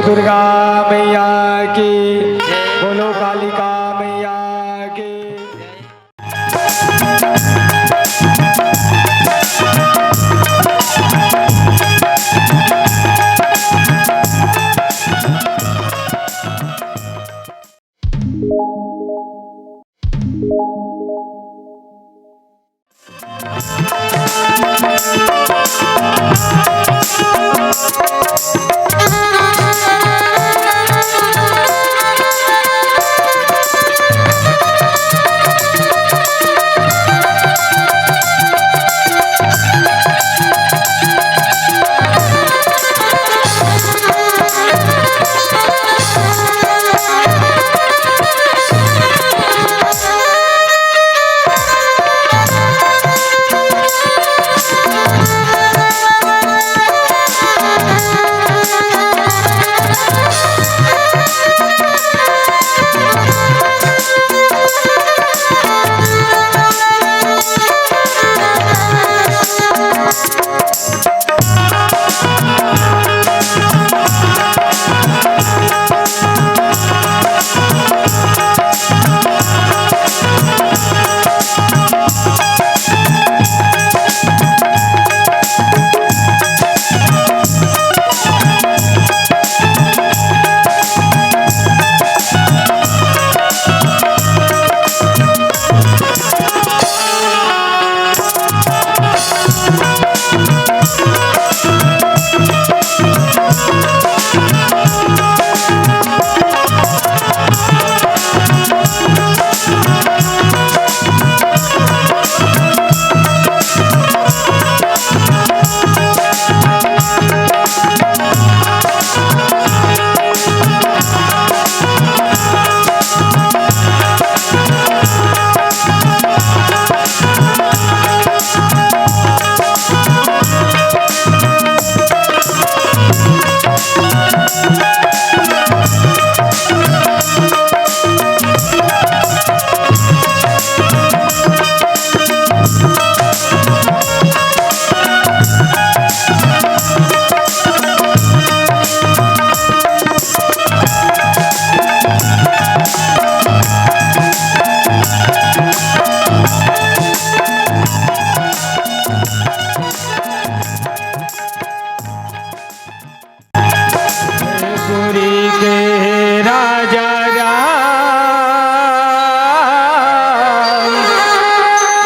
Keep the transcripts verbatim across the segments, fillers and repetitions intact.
दुर्गा मैया की, बोलो कालिका मैया की। पुरी के राजा राम,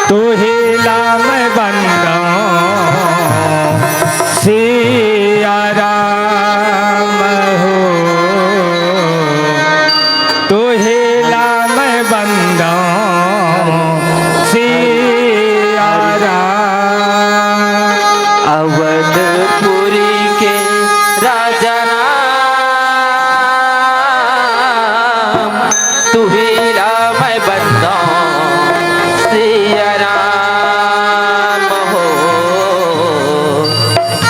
तुही ला मैं बंदंव सिया राम हो, तुही ला मैं बंदंव सिया राम। अवधपुरी के राजा राम, तुही ला मैं बंदंव सिया राम हो,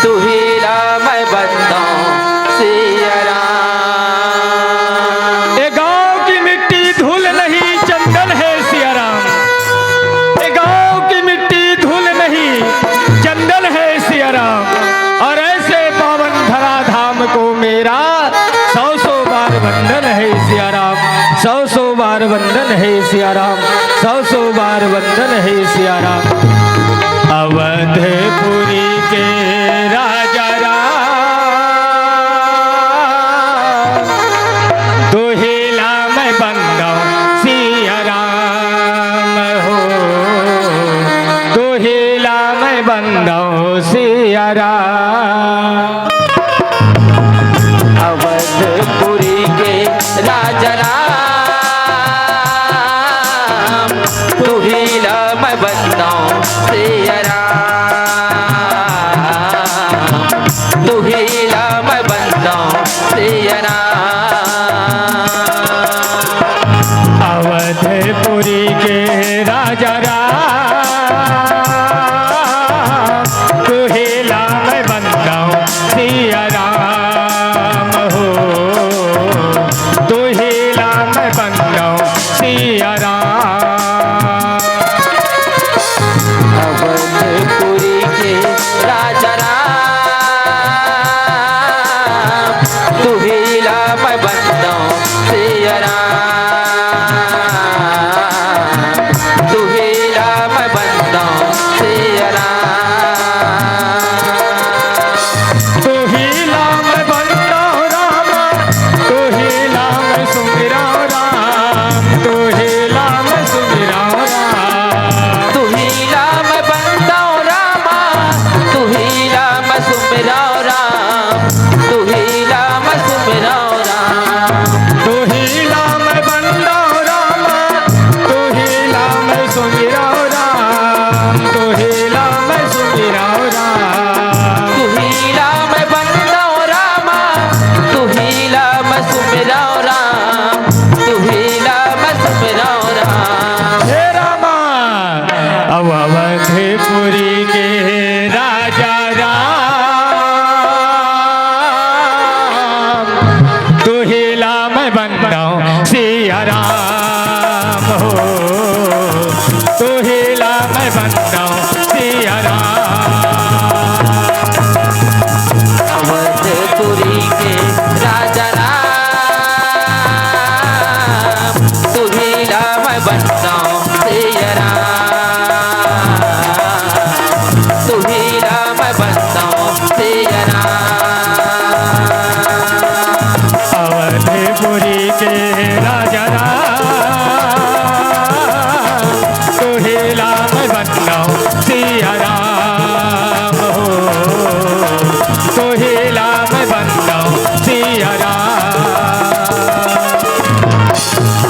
तुही ला मैं बंदंव सिया राम। ए गांव की मिट्टी धूल नहीं, चंदन है सिया राम। ए गांव की मिट्टी धूल नहीं, चंदन है सिया राम। और ऐसे पावन धरा धाम को मेरा सौ सौ बार वंदन है सिया राम, सौ सौ बार वंदन है सिया राम, सौ सौ बार वंदन है सिया राम। अवधपुरी के राजा राम, तुही ला मैं बंदंव सिया राम हो, तुही ला मैं बंदंव सिया राम। अवधपुरी के राजा राम, तुही ला मैं बंदंव सिया राम। तोहिला मैं बंदौं सिया राम।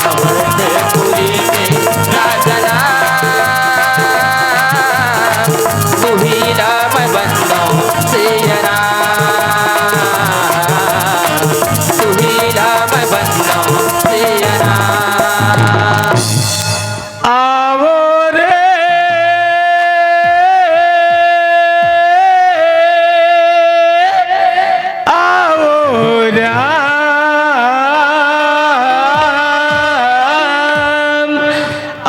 अमरपुरी में राजा राम, तोहिला मैं बंदौं सिया राम, तोहिला मैं बंदौं सिया राम। आवो रे, आवो राम,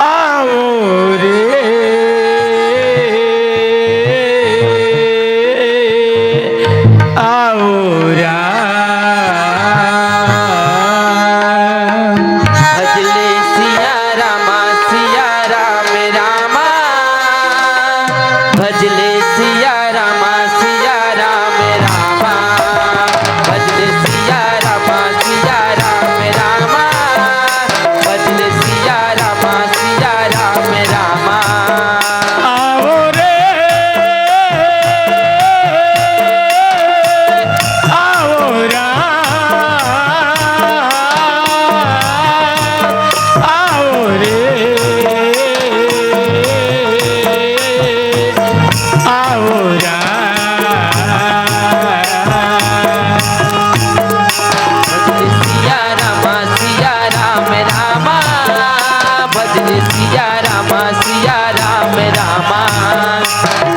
आवो रे, आवो राम। भजले सिया रामा, सिया राम रामा। भजले सिया रामा, सिया राम रामा। भजले सिया रामा, सिया राम रामा। भजले सिया रामा, सिया राम रामा। आवो रे, आवो राम, आवो रे, आवो राम। भजले सिया रामा, सिया राम रामा। भजले सिया रामा, सिया राम रामा।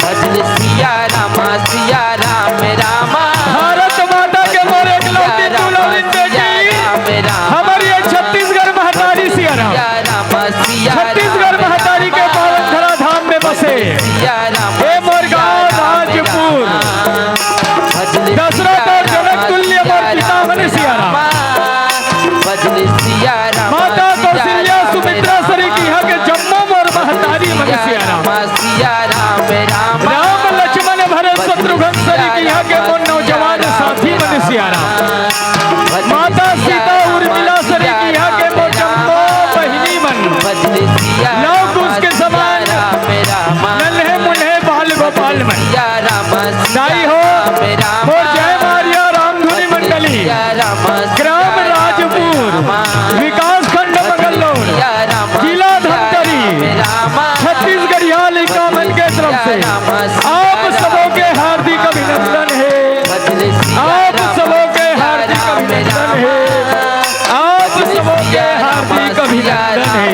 भजले सिया रामा, सिया राम रामा। भारत माता के मोर एकलौती दुलारिन बेटी, हमर ये छत्तीसगढ़ महतारी सिया राम। छत्तीसगढ़ महतारी के पावन धरा धाम में बसे। ए मोर गाँव राजपुर, दशरथ और जनक तुल्य मोर पिता मन सिया राम। माता कौशल्या, सुमित्रा सरीखिया के जम्मो मोर महतारी मन सिया राम। राम लक्ष्मण भरत शत्रुघ्न सरीखिया के मोर नौजवान साथी मन सिया राम। माता सीता उर्मिला सरीखिया के मोर जम्मो बहिनी मन, लव कुश के समान नन्हे मुन्हे बाल गोपाल मन। दाई हो, मोर जय मारिया रामधुनी मंडली, ग्राम राजपुर, विकास खंड मंगलौर, जिला धमतरी, छत्तीसगढ़िया लइका मन के तरफ से आप सबो के हार्दिक अभिनंदन हे। आप सबो के हार्दिक अभिनंदन हे। आप सबो के हार्दिक अभिनंदन हे।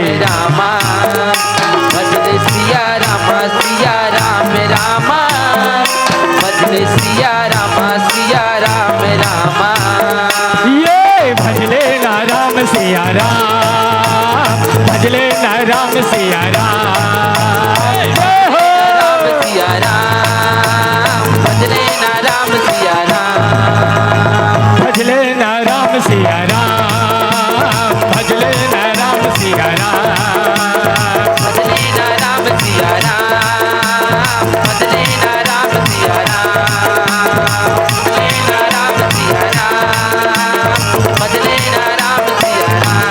भजले सिया रामा, सिया राम रामा। भजले सिया रामा, सिया राम रामा। ये भजले ना राम सिया राम, भजले ना राम सिया राम। जय हो। राम सिया राम, भजले ना राम सिया राम। भजले ना राम सिया राम, भजले ना राम सिया राम। भजले ना राम सिया राम, भजले ना राम सिया राम। भजले ना राम सिया राम, भजले ना राम सिया राम।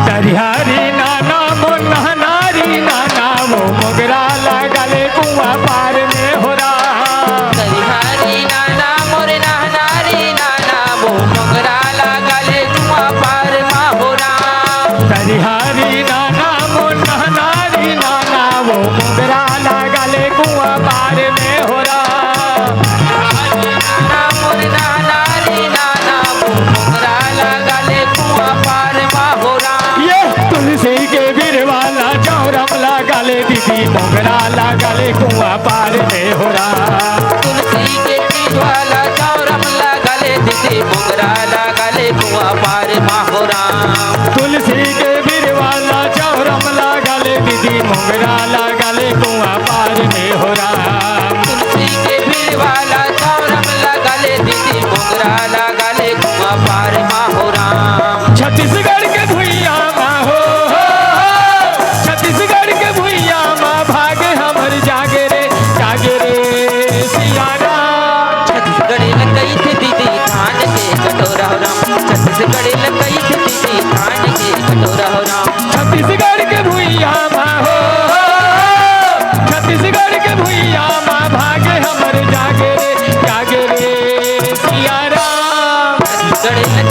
तरिहारी नाना मोन्हा नारी नाना, वो मोगरा लगाले कुआं पार में हो राम। तरिहारी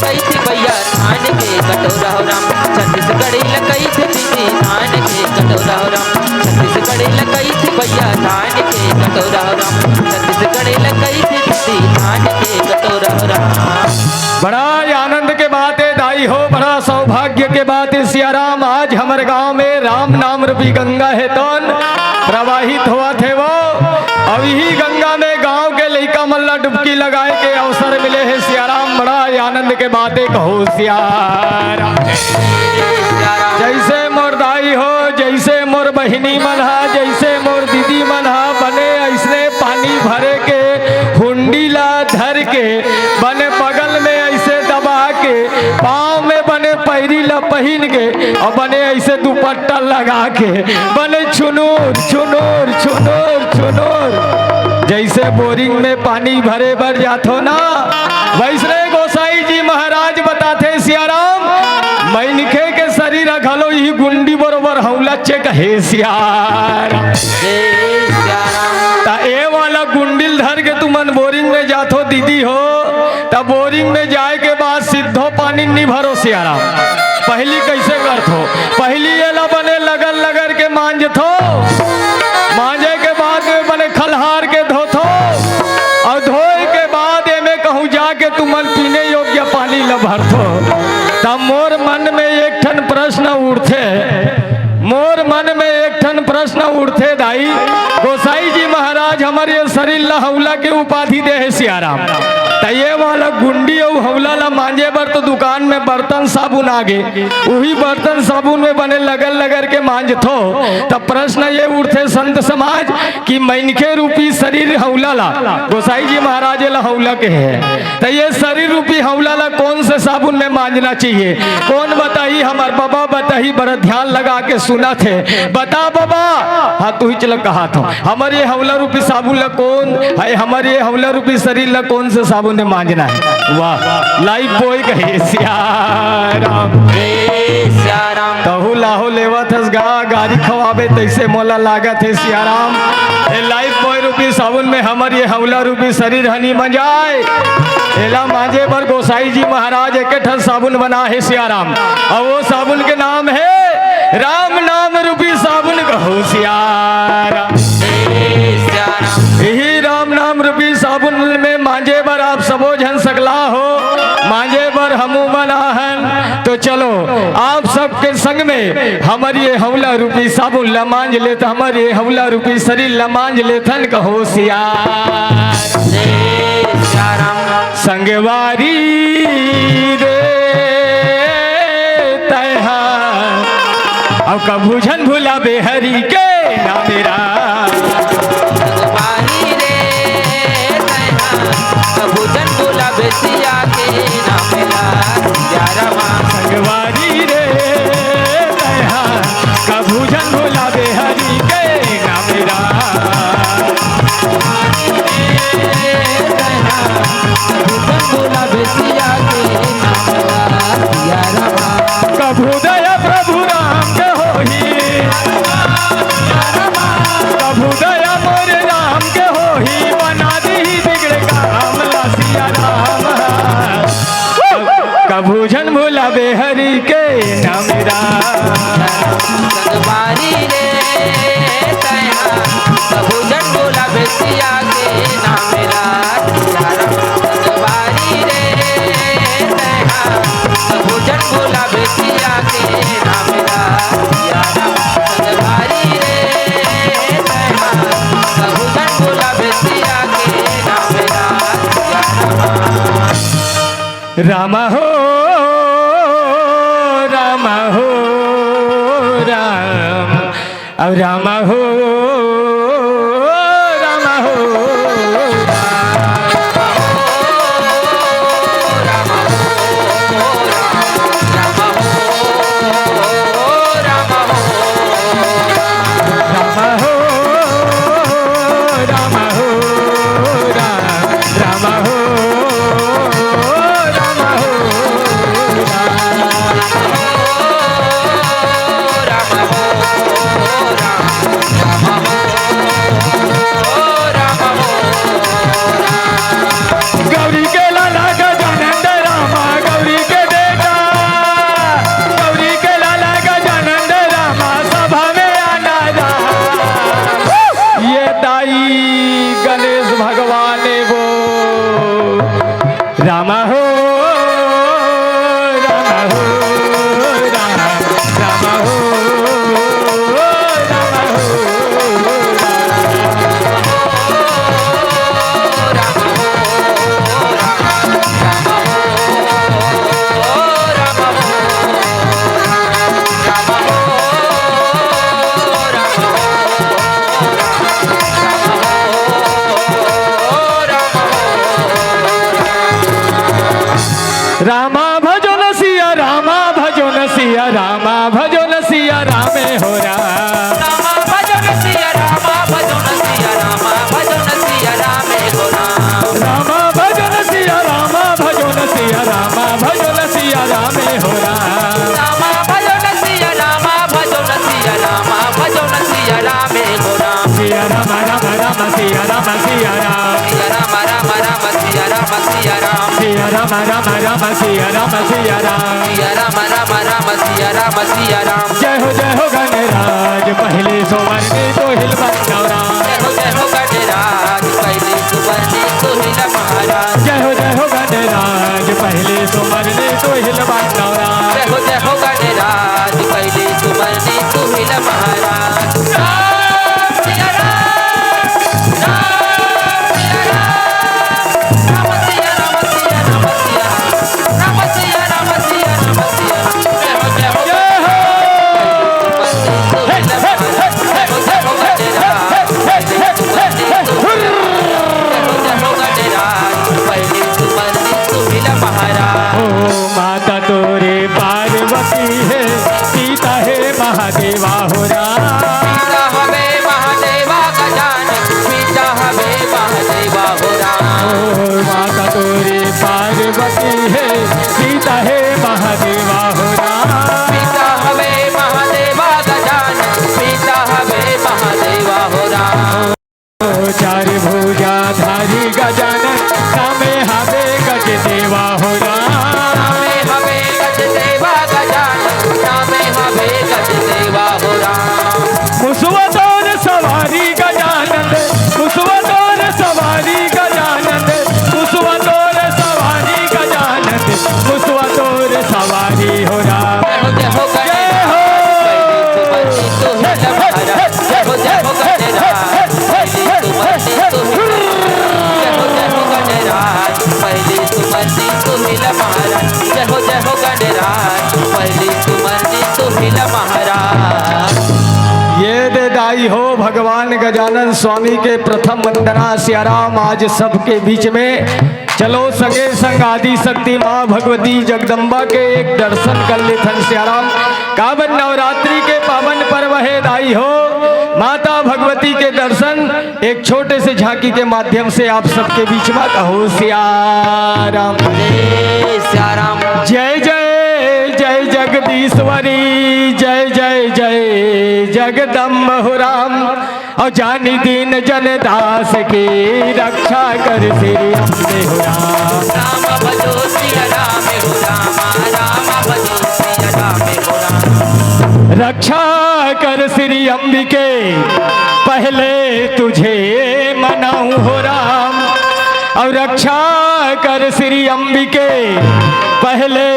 कइसे भैया धान के कटोरा हो राम, छत्तीसगढ़ी ल कइसे दीदी धान के कटोरा हो राम, छत्तीसगढ़ी ल कइसे भैया धान के कटोरा हो राम, छत्तीसगढ़ी ल कइसे दीदी धान के कटोरा हो राम। बड़ा आनंद के बात हे दाई हो, बड़ा सौभाग्य के बात हे सियाराम। आज हमर गांव में राम नाम रूपी गंगा हे तोन प्रवाहित होवत हे वो। अब इही गंगा में गांव के लइका मन ला डुबकी लगाए के अवसर मिले हे सियाराम, बड़ा आनंद के बात हे, कहो सियाराम। जइसे मोर दाई हो, जइसे मोर बहिनी मन हा, जइसे मोर दीदी मन हा, बने अइसने पानी भरे के हुंडी ला धर के, बने बगल में अइसे दबा के, पाँव में बने पैरी ला पहिन के, अउ बने अइसे दुपट्टा लगा के, बने छुनुर छुनुर छुनुर छुनुर, जइसे बोरिंग में पानी भरे बर जाथो ना, वइसने गोसाई जी महाराज बताथे सियाराम, मनखे के शरीर ह घलो इही गुंडी बरोबर हौलथे कहे सियाराम। त ए वाला गुंडी ल धर के तुमन बोरिंग में जाथो दीदी हो, त बोरिंग में जाए के बाद सिद्धो पानी नी भरो सियाराम। पहिली कइसे करथो? पहिली एला बने लगल लगल के मांजथो, मांजे के बाद में बने खल्हार के धोथो, अउ धोए के बाद एमे कहूं जाके तुमन पीने योग्य पानी ल भरथो। त मोर मन में एक ठन प्रश्न उठथे, मोर मन में एक ठन प्रश्न उठथे दाई, गोसाई जी महाराज हमर ये शरीर ला हौला के उपाधि दे हे सियाराम, त ये वाला गुंडी अउ हौला ला मांजे बर तो दुकान में बर्तन साबुन आगे, उही बर्तन साबुन में बने लगल लगल के मांजथो। त प्रश्न ये उठथे संत समाज कि मनखे रूपी शरीर हौला ला, गोसाई जी महाराज ला हौला के हे, त ये शरीर रूपी हौला ला कौन से साबुन में मांजना चाहिए? कौन बताही? हमर बबा बताही, बड़ा ध्यान लगा के सुनथे। बता बबा। हाँ, तुही चला कहाथों, हमर ये हौला रूपी साबुन ला कौन, हे, हमर ये हौला रूपी शरीर ला कौन से साबुन में मांजना हे? वाह, लाइफ बॉय कहे सियाराम। तहू लाहो लेवत हस गा, गारी खवाबे तइसे मोला लागत हे सियाराम। ए लाइफ बॉय रूपी साबुन में हमर ये हौला रूपी शरीर ह नी मंजाय। एला मांजे बर गोसाई जी महाराज एके ठन साबुन बना हे सियाराम, अउ वो साबुन के नाम हे राम नाम रूपी साबुन, कहो सियाराम। इही राम नाम रूपी साबुन में मांजे बर आप सबो झन सकला हो, मांजे बर हमू मन आहन। तो चलो, आप सबके संग में हमर ये हौला रूपी साबुन ल मांज लेत, हमर ये हौला रूपी शरीर ल मांज लेथन, कहो सियाराम। संगवारी रे तैहा, अब कभू झन भुलाबे हरि के नाम रा। संगवारी रे तैहा, कभू झन भुलाबे सिया के नाम रा, सिया रामा। संगवारी रे तैहा, कभू झन भुलाबे हरि के नाम रा। कभू दया प्रभु राम के होही, कभू दया मोरे राम के होही, बना दीही बिगड़े काम ला सिया राम। कभू झन भुलाबे हरि के नाम रा। संगवारी रे तैहा, कभू झन भुलाबे सिया के नाम रा। सिया राम। संगवारी रे तैहा, कभू झन भुलाबे सिया के नाम रा। सिया राम। संगवारी रे तैहा, कभू झन भुलाबे सिया के नाम रा। सिया राम। राम हो, राम हो, राम, अब राम हो, राम हो, राम। राम हो, राम हो, राम, राम हो, राम हो, राम। राम हो, राम हो, राम, राम हो, राम हो, राम हो। रामा भजो न सिया, रामा भजो न सिया, रामा भजो न सिया रामे हो राम। रामा भजो न सिया, रामा भजो न सिया, रामा भजो न सिया रामे हो राम। रामा भजो न सिया, रामा भजो न सिया, रामा भजो न सिया रामे हो राम। रामा भजो न सिया, रामा भजो न सिया, रामा भजो न सिया रामे हो राम। सिया राम, राम राम, सिया राम, सिया राम। सिया राम, राम राम, सिया राम, सिया राम। सिया राम, राम राम, सिया राम, सिया राम। सिया राम, राम राम, सिया राम, सिया राम। जय हो, जय हो गणराज, पहली सुमरनी तू हिल बंदव राम। जय हो, जय हो गणराज, पहली सुमरनी तू हिल महाराज। जय हो, जय हो गणराज, पहली सुमरनी तू हिल बंदव राम। जय हो, जय हो गणराज, पहली सुमरनी तू हिल महाराज। राम सिया राम, राम सिया राम। राम सिया राम, सिया राम, सिया राम। राम सिया राम, सिया राम, सिया राम। जय हो, जय हो। जय हो। ओ माता तोरे पार्वती हे, पिता हे महादेवा हो राम। पिता हवे महादेवा गजानन, पिता हवे महादेवा हो राम। ओ माता तोरे पार्वती हे, पिता हे महादेवा हो राम। पिता हवे महादेवा गजानन, पिता हवे महादेवा हो राम। चार भुजाधारी गजानन, नामे हवे गज देवा हो राम। नामे हवे गज देवा गजानन, नामे हवे गज देवा हो राम। मुसवा तोर सवारी गजानन, मुसवा तोर सवारी गजानन, मुसवा तोर सवारी गजानन, मुसवा तोर सवारी हो राम। जय हो, जय हो, जय हो। जय हो, जय हो, जय हो। पहली सुमरनी तू हिल महाराज। जय हो, जय हो गणराज, पहली सुमरनी तू हिल महाराज। जय हो, जय हो गणराज, पहली सुमरनी तू हिल महाराज। ये दे दाई हो भगवान गजानन स्वामी के प्रथम वंदना सियाराम आज सबके बीच में। चलो संगे संग आदि शक्ति माँ भगवती जगदम्बा के एक दर्शन कर लेथन सियाराम। काबर नवरात्रि के पावन पर्व हे दाई हो, माता भगवती के दर्शन एक छोटे से झांकी के माध्यम से आप सबके बीच में। कहो सियाराम। जय सियाराम। जय जय जय जगदीश्वरी, जय जय जय जगदम्ब हो राम। और जानी दीन जन दास की रक्षा कर श्री अम्बे हो राम। राम भजो सिया राम हो राम, राम भजो सिया राम हो राम। रक्षा कर श्री अम्बिके, पहले तुझे मनाऊं हो राम। और रक्षा कर श्री अम्बिके, पहले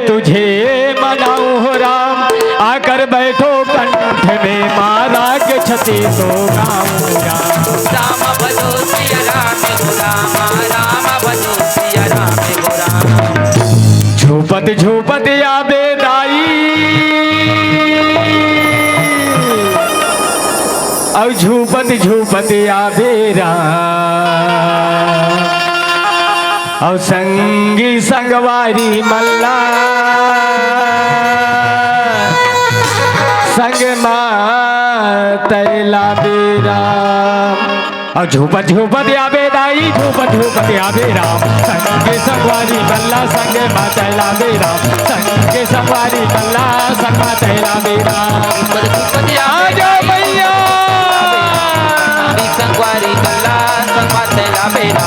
तुझे मनाऊं हो राम। आकर बैठो कंठ में माँ राग छती तो गाऊं राम। राम भजो सिया राम हो राम, राम भजो सिया राम हो राम। झूपत झूपत आबे दाई, और झूपत झूपत आबे राम। अउ संगी संगवारी मन ला संग मा तैला बेरा। अउ झूपत झूपत आबे दाई, झूपत झूपत आबे राम। संगी संगवारी मन ला संग मा तैला बेरा। संगी संगवारी मन ला संग मा तैला बेरा। आ जाओ भैया। संगवारी मन ला संग मा तैला बेरा।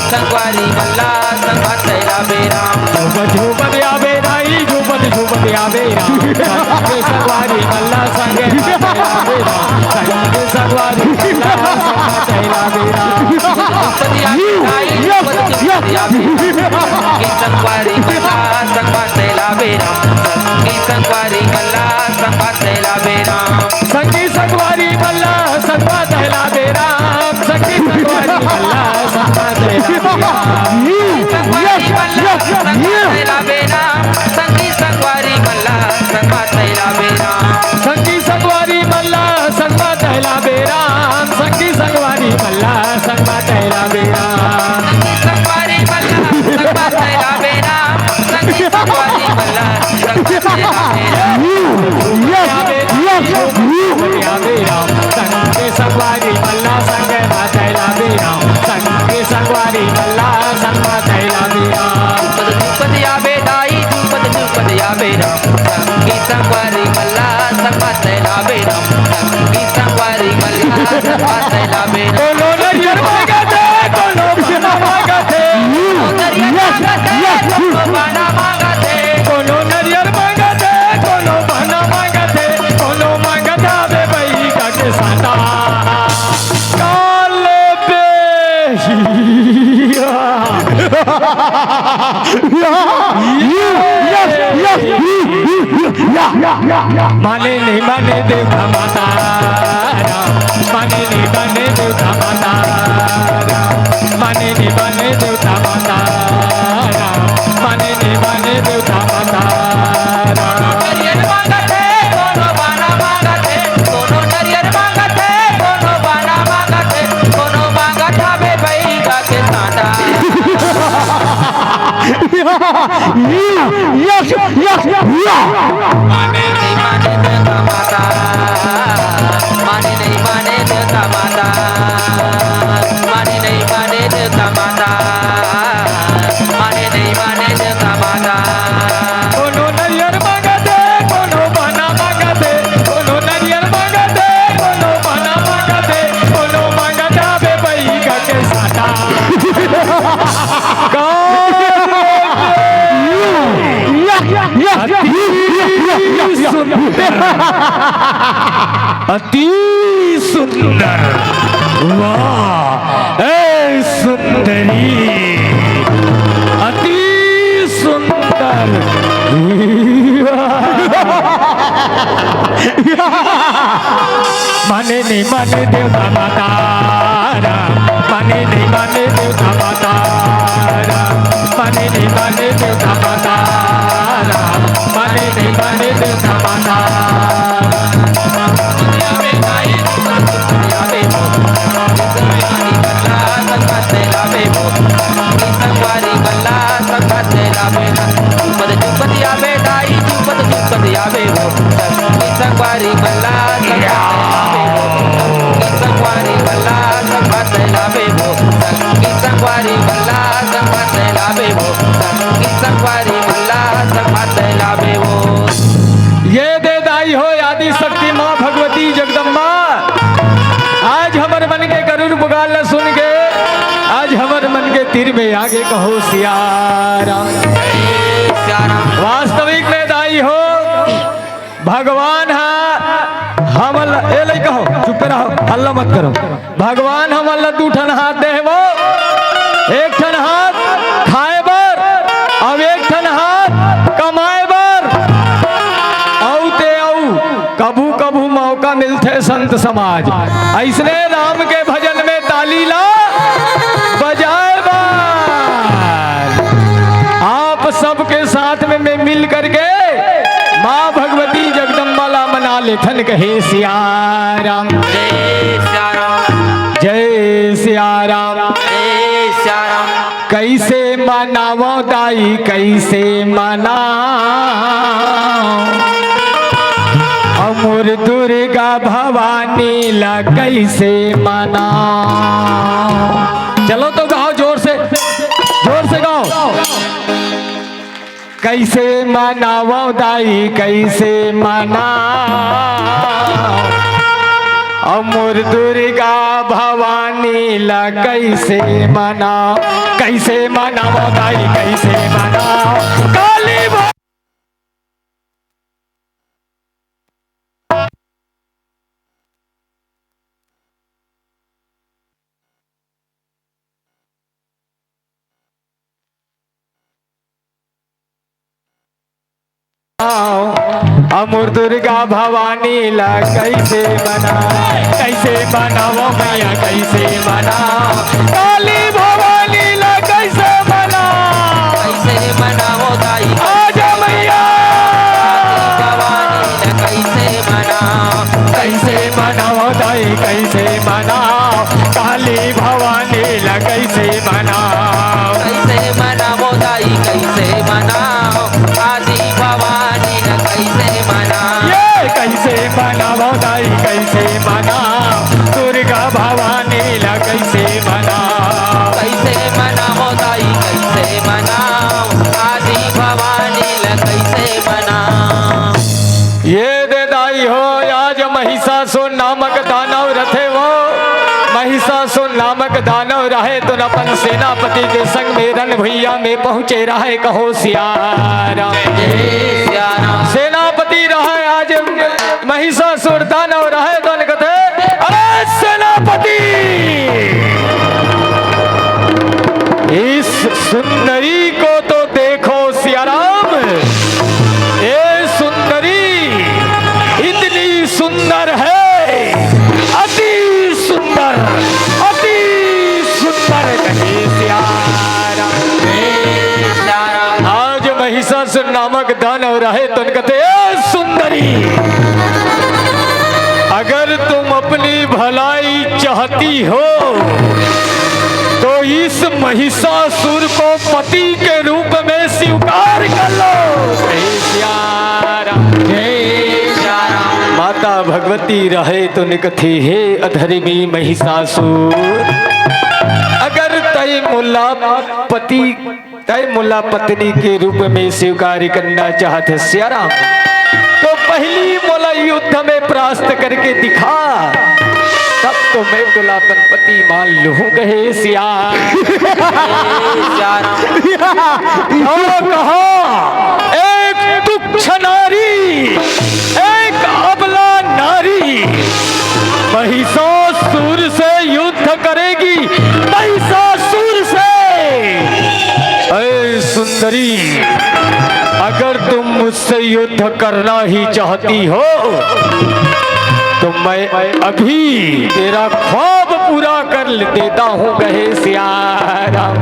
संगवारी मन ला संग मा तैला बेरा। झूपत झूपत आबे दाई, झूपत झूपत आबे राम। संग संगवारी मन ला संग मा तैला बेरा। संग संगवारी मन ला संग मा तैला बेरा। झूपत आबे दाई, झूपत झूपत आबे। संगवारी मल्ला, संगमा तैला बेराम। संगी संगवारी मल्ला, संगमा तैला बेराम। संगी संगवारी मल्ला, संगमा तैला बेराम। संगी संगवारी मल्ला, संगमा तैला बेराम। संगी संगवारी मल्ला, संगमा तैला बेराम। Yes, yes, yes. संगी संगवारी मल्ला, संगमा तैला बेराम। संगी संगवारी मल्ला, संगमा तैला बेराम। झूपत झूपत आबे दाई, झूपत झूपत आबे राम। संगी संगवारी मल्ला, संगमा तैला बेराम। संगी संगवारी मल्ला, संगमा तैला बेराम। कोनो नरियर मांगत हे, कोनो बाना मांगत हे। कोनो नरियर मांगत हे, कोनो बाना मांगत हे। कोनो नरियर मांगत हे, कोनो बाना मांगत हे। कोनो मांगत आबे बइगा के साटा। काले पे। माने नहीं माने देवता माता राम, माने नहीं माने देवता माता राम, माने नहीं माने देवता माता राम, माने नहीं माने देवता माता राम। नरियर मांगत हे, कोनो बाना मांगत हे, कोनो नरियर मांगत हे, कोनो बाना मांगत हे, कोनो मांगत हवे बइगा के साटा। Yes, yes, yes. माने नहीं माने देवता माता, माने नहीं माने देवता माता, माने नहीं माने देवता माता, माने नहीं माने देवता माता। कोनो नरियर मांगत हे, कोनो बाना मांगत हे, कोनो नरियर मांगत हे, कोनो बाना मांगत हे, कोनो मांगत आबे बइगा के साटा। अति सुंदर, अति सुंदर। वाह, ए सुंदरी, अति सुंदर। माने नहीं माने देवता माता राम, माने नहीं माने देवता माता राम, माने नहीं माने देवता माता राम, माने नहीं माने देवता माता। संगवारी मल्ला, संगमा तैला बेराम। झूपत झूपत आबे दाई, झूपत झूपत आबे वो। संगी संगवारी मल्ला, संगमा तैला बेराम। संगी संगवारी मल्ला, संगमा तैला बेराम। संगी संगवारी मल्ला, संगमा तैला बेराम। संगी संगवारी मल्ला, संगमा तैला बेराम। ये दे दाई हो आदि शक्ति माँ भगवती जगदम्बा। आज हमर मन के गरुड़ पुकार ल सुन के, आज हमर मन के तीर में आगे कहो सियाराम। वास्तविक में दाई हो, भगवान हा हमन ल, ए लइका हो, चुप रहो, हल्ला मत करो। भगवान हमन ल दू ठन हाथ दे हे वो, एक ठन हाथ खाए बर, अउ एक ठन हाथ कमाए बर। अउ ते अउ कभू कभू मौका मिलथे संत समाज, अइसने राम के भजन में ताली ला बजाए बर। आप सबके साथ में, में मिल करके माँ भगवती जगदम्बा ला मना लेथन, कहे सियाराम। जय सियाराम। जय सियाराम। जय सियाराम। कइसे मनावो दाई, कइसे मनावो, अउ मोर दुर्गा भवानी ला कइसे मनावो। चलो तो गाओ जोर से, जोर से गाओ। कइसे मनावो दाई, कइसे मनावो, अउ मोर दुर्गा भवानी ला कइसे मनावो, कइसे मनावो दाई, कइसे मनावो काली भो- अउ मोर दुर्गा भवानी ला कइसे मनावो, कइसे मनावो मैया, कइसे मनावो काली भवानी ला, कइसे मनावो। हे तुन अपन सेनापति के संग में रण भुइया में पहुंचे रहे, कहो सियाराम। सेनापति रहे आज महिषासुर दानव रहे, तुन कथे, अरे सेनापति, इस सुंदरी को तो देखो सियाराम, ये सुंदरी इतनी सुंदर है, अति सुंदर, अति सुंदर। कहे सियाराम। आज महिषासुर नामक दानव रहे, तुन कथे, ए सुंदरी, अगर तुम अपनी भलाई चाहती हो तो इस महिषासुर को पति के रूप में स्वीकार कर लो। जय सिया राम। जय सिया राम। माता भगवती रहे, तुन कथे, हे अधर्मी महिषासुर, अगर तय मोला पति, तय मोला पत्नी के रूप में स्वीकार करना चाहत हे सियाराम, तो पहली मोला युद्ध में परास्त करके दिखा, तब तो मैं तोला अपन पति मान लूं। कहे सिया। तो कहा, एक तुच्छ नारी, एक अबला नारी महिषासुर से युद्ध करेगी, महिषासुर से। ऐ सुंदरी, अगर तुम मुझसे युद्ध करना ही चाहती हो तो मैं अभी तेरा ख्वाब पूरा कर देता हूँ। कहे सिया राम।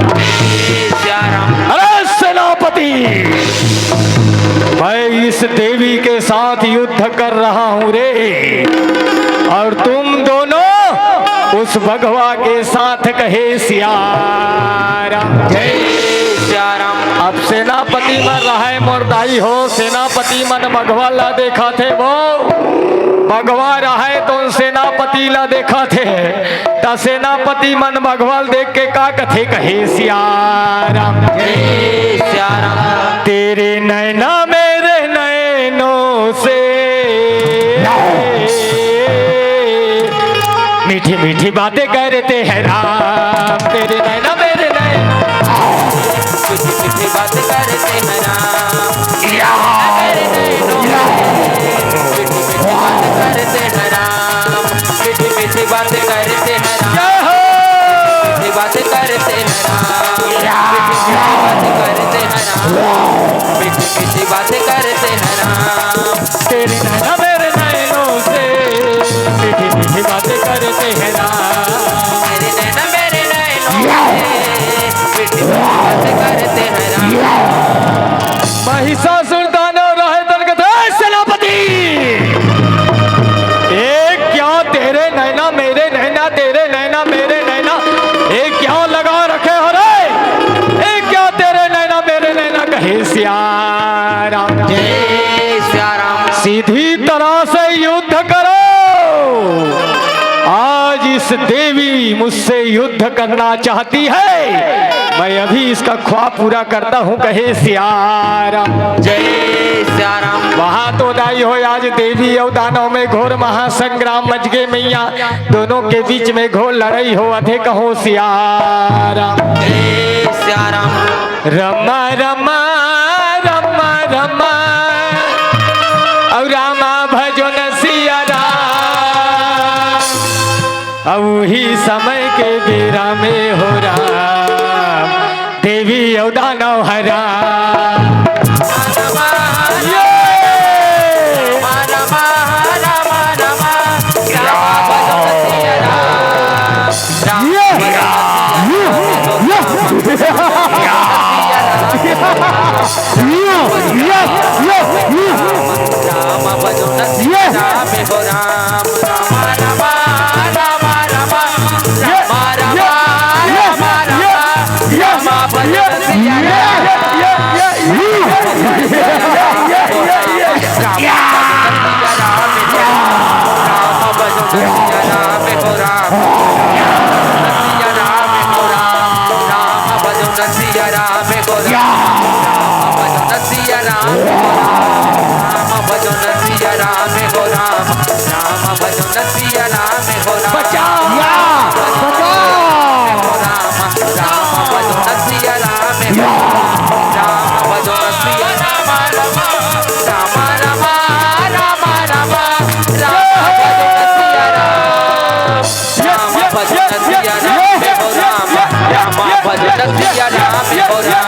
सिया राम। अरे सेनापति, मैं इस देवी के साथ युद्ध कर रहा हूँ रे, और तुम दोनों उस बघवा के साथ। कहे सिया राम। जय सिया राम। अब सेनापति मन रहे मोर दाई हो, सेनापति मन बघवा ला देखा थे वो, बघवा रहे तो सेनापति ला देखा थे, त सेनापति मन बघवा ला देख के का कथे? कहे सिया राम। जय सिया राम। तेरे नैना मेरे नैनों से मीठी मीठी बातें करते हैं राम, तेरे नैना मेरे नैना। मीठी मीठी बातें करते हैं राम। या। मीठी मीठी बातें करते हैं राम। मीठी मीठी बातें करते हैं राम। जय हो। मीठी बातें करते हैं राम। या। मीठी मीठी बातें करते हैं राम। मीठी मीठी बातें करते हैं राम। तेरे नैना मेरे नैनों से मीठी मीठी बातें करते हैं राम। तेरे नैना मेरे नैनों से मीठी मीठी बातें करते हैं राम। महिषासुर दानव रहे तन कथे, "ए सेनापति, ये क्या तेरे नैना मेरे नैना, तेरे नैना मेरे नैना, ये क्या लगा रखे हो रे? ये क्या तेरे नैना मेरे नैना?" कहे सिया राम। जय सिया राम। सीधी तरह से युद्ध करो। आज इस देवी मुझसे युद्ध करना चाहती है, मैं अभी इसका ख्वाब पूरा करता हूँ। कहे सिया राम। जय सिया राम। वहाँ तो दाई हो, आज देवी अउ दानव में घोर महासंग्राम मच गे मैया, दोनों के बीच में घोर लड़ाई होवत हे। कहो सिया राम। जय सिया राम। रमा रमा रमा रमा, अउ रामा भजो न सिया राम। अउ उही समय के बेरा में हो राम, देवी अउ दानव हरा। ये! ये! ये! ये! ये! ये! ये! ये! बचाओ! या! बचाओ! राम भजो न सिया राम, राम राम, राम राम, राम राम, राम भजो न सिया राम, राम भजो न सिया राम, हे हो राम, राम भजो न सिया राम, हे हो राम,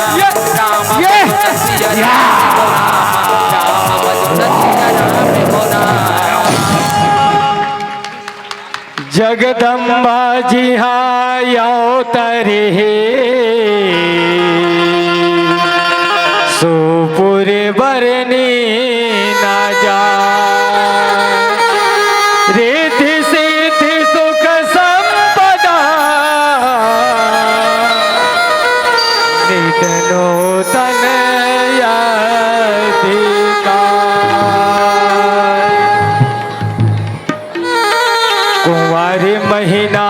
राम भजो न सिया राम, हे हो राम, राम भजो न सिया राम, हे हो राम। जगदम्बा जिहाँ अवतरिहे, सुपुर बरनी न जाय। रिद्धि सिद्धि सुख संपदा, नित नूतन अधिकार। कुंवारी महीना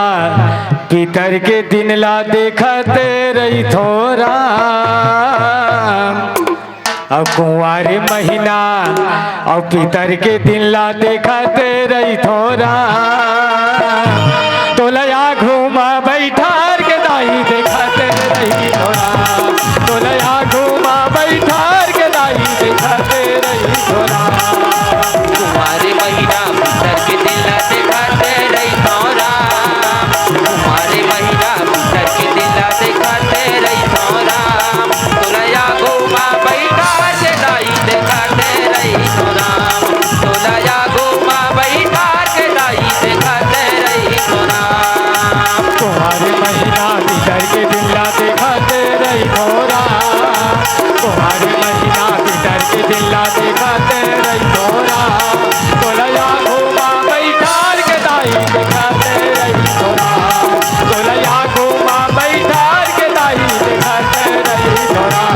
पितर के दिन ला देखत रहिथो राम। अब कुंवारी महीना अउ पितर के दिन ला देखत रहिथो राम। तोला आघू म बइठार के दाई देखत रहिथो राम। तोला आघू म बइठार के दाई देखत रहिथो राम। कुंवारी महीना पितर के दिन ला देखत रहिथो राम। कुंवारी महीना पितर के दिन ला देखत रहिथो राम। तोला आघू म बइठार के दाई देखत रहिथो राम। तोला आघू म बइठार के दाई देखत रहिथो राम। कुंवारी महीना पितर के दिन ला देखत रहिथो राम। कुंवारी महीना पितर के दिन ला देखत रहिथो राम। तोला आघू म बइठार के दाई देखत रहिथो राम। तोला आघू म बइठार के दाई देखत रहिथो राम।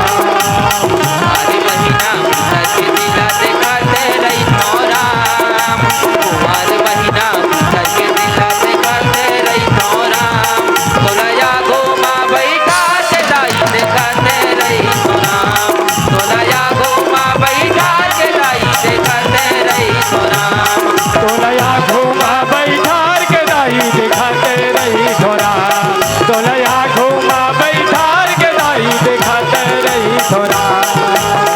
कुंवारी महीना पितर के दिन ला देखत रहिथो राम। कुंवारी महीना पितर के दिन ला देखत रहिथो राम। तोला आघू म बइठार के दाई देखत रहिथो राम। तोला आघू म बइठार के दाई देखत रहिथो राम। तोला आघू म बइठार के दाई देखत रहिथो राम। तोला आघू म बइठार के दाई देखत रहिथो राम।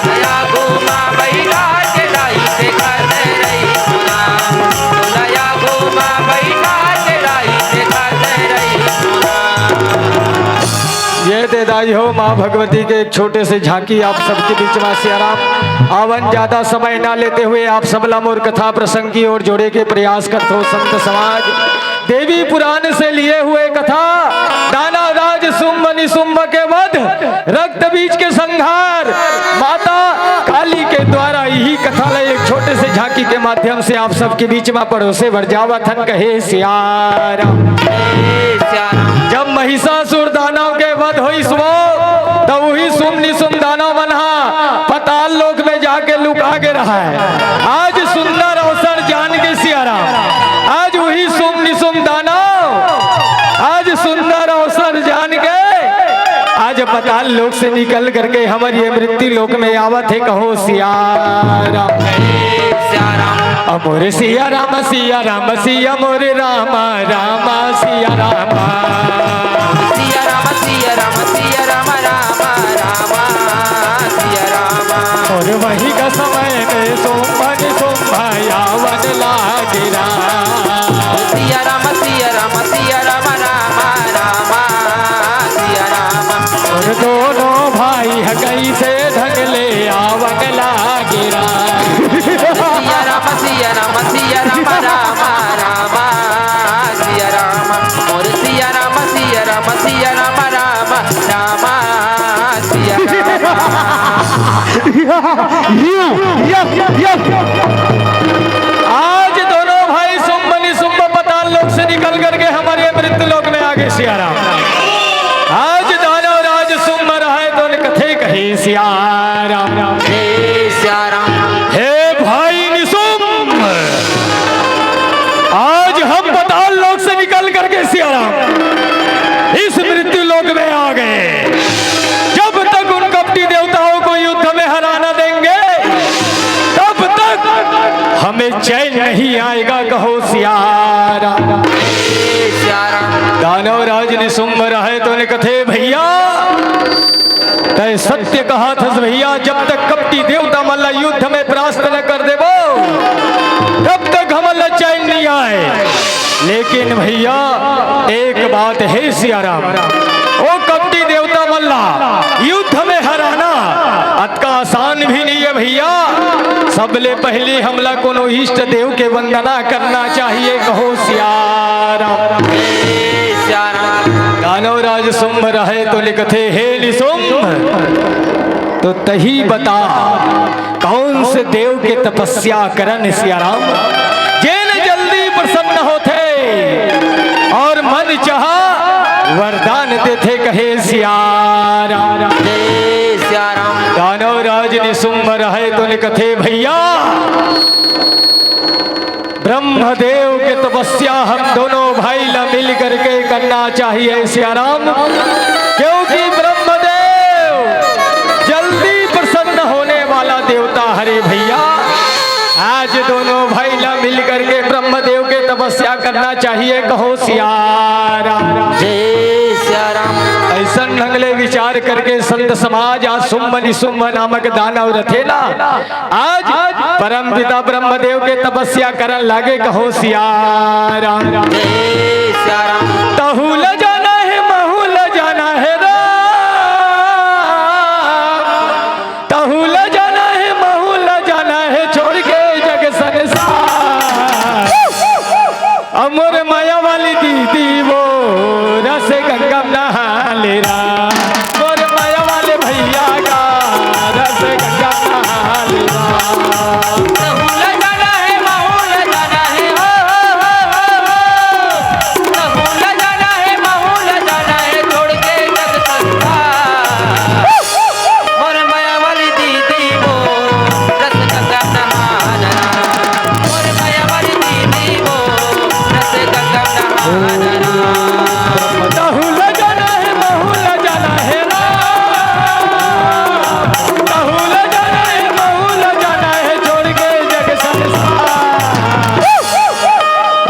तोला आघू म बइठार के दाई देखत रहिथो राम। तोला आघू म बइठार के दाई देखत रहिथो राम। ये दे दाई हो माँ भगवती के एक छोटे से झांकी आप सबके बीच में। सियाराम, आवन ज्यादा समय ना लेते हुए आप सबला मोर कथा प्रसंग की ओर जोड़े के प्रयास करथो संत समाज। देवी पुराण से लिए हुए कथा, दानव राज शुंभ निशुंभ के वध, रक्त बीज के संहार, माता काली के द्वारा यही कथा ला एक छोटे से झांकी के माध्यम से आप सबके बीच में परोसे बर जावत हन। कहे सियाराम। जब महिषासुर दानव के वध होइस वो, तब वही शुंभ निशुंभ दानव मन हा पताल लोक में जाके लुका के रहा है। आज सुंदर अवसर जान के सियाराम, आज वही शुंभ निशुंभ दानव, आज सुंदर अवसर जान के आज पताल लोक से निकल करके हमर ये मृत्यु लोक में आवत हे। कहो सियाराम। सियाराम। अमोरे सियाराम, सियाराम, सिया मोरे रामा, रामा सियाराम। सियाराम, सियाराम, सियाराम, रामा, रामा सियाराम। और वही का समय में शुंभ निशुंभ आवन लागे राम। सियाराम, सियाराम, सियाराम, रामा, रामा सियाराम। और दोनों भाई ह कइसे ढंग ले आवन लागे राम। सियाराम, सियाराम, सियाराम, रामा, रामा सियाराम। मोर Siyaram, Siyaram, Siyaram, Rama, Rama Siyaram. You, yes, yes. आज दोनों भाई शुंभ निशुंभ पताल लोक से निकल करके हमर ये मृत्यु लोक में आगे सियाराम। आज दानव राज शुंभ रहय तो कथे कही सियाराम। हे सियाराम। हे भाई निशुंभ, आज हम पताल लोक से निकल करके सियाराम इस मृत्यु लोक में आ गए। जब तक उन कपटी देवताओं को युद्ध में हरा ना देंगे, तब तक हमें चैन नहीं आएगा। कहो सियाराम। सियाराम। दानव राज निशुंभ रहय तो ने कथे, भैया, तय सत्य कहाथस भैया, जब तक कपटी देवता मन ला युद्ध में परास्त न कर देबो, तब तक हमन ला चैन नहीं आए। लेकिन भैया, एक बात हे सियाराम, ओ कपटी देवता मन ला युद्ध में हराना अतका आसान भी नहीं है भैया। सबले पहले हमला कोनो इष्ट देव के वंदना करना चाहिए। कहो सियाराम। दानव राज शुंभ रहे तो लिखथे, हे निशुंभ, तो तही बता, कौन से देव के तपस्या करन सियाराम, जेन जल्दी प्रसन्न होथे और मन चाहा वरदान देथे, कहे सियाराम। दानव राज निशुंभ रहे तो लिखथे, भैया, ब्रह्मदेव के तपस्या हम दोनों भाई ला मिल करके करना चाहिए सियाराम, क्योंकि ब्रह्मदेव जल्दी प्रसन्न होने वाला देवता हरे भैया। आज दोनों भाई ला मिल करके ब्रह्मदेव के तपस्या करना चाहिए। कहो सियाराम। ऐसन ढंग ले विचार करके संत समाज आज शुंभ निशुंभ नामक दानव रथे ना, आज परमपिता ब्रह्मदेव के तपस्या करन लागे। कहो सियाराम। तहु ल जाना हे, महु ल जाना हे रा। तहु ल जाना हे, महु ल जाना हे, छोड़ के जग संसार। अब मोर माया वाली दीदी वो रस गंगा नहा ले रा। मोर माया वाले भैया का रस गंगा नहा ले रा।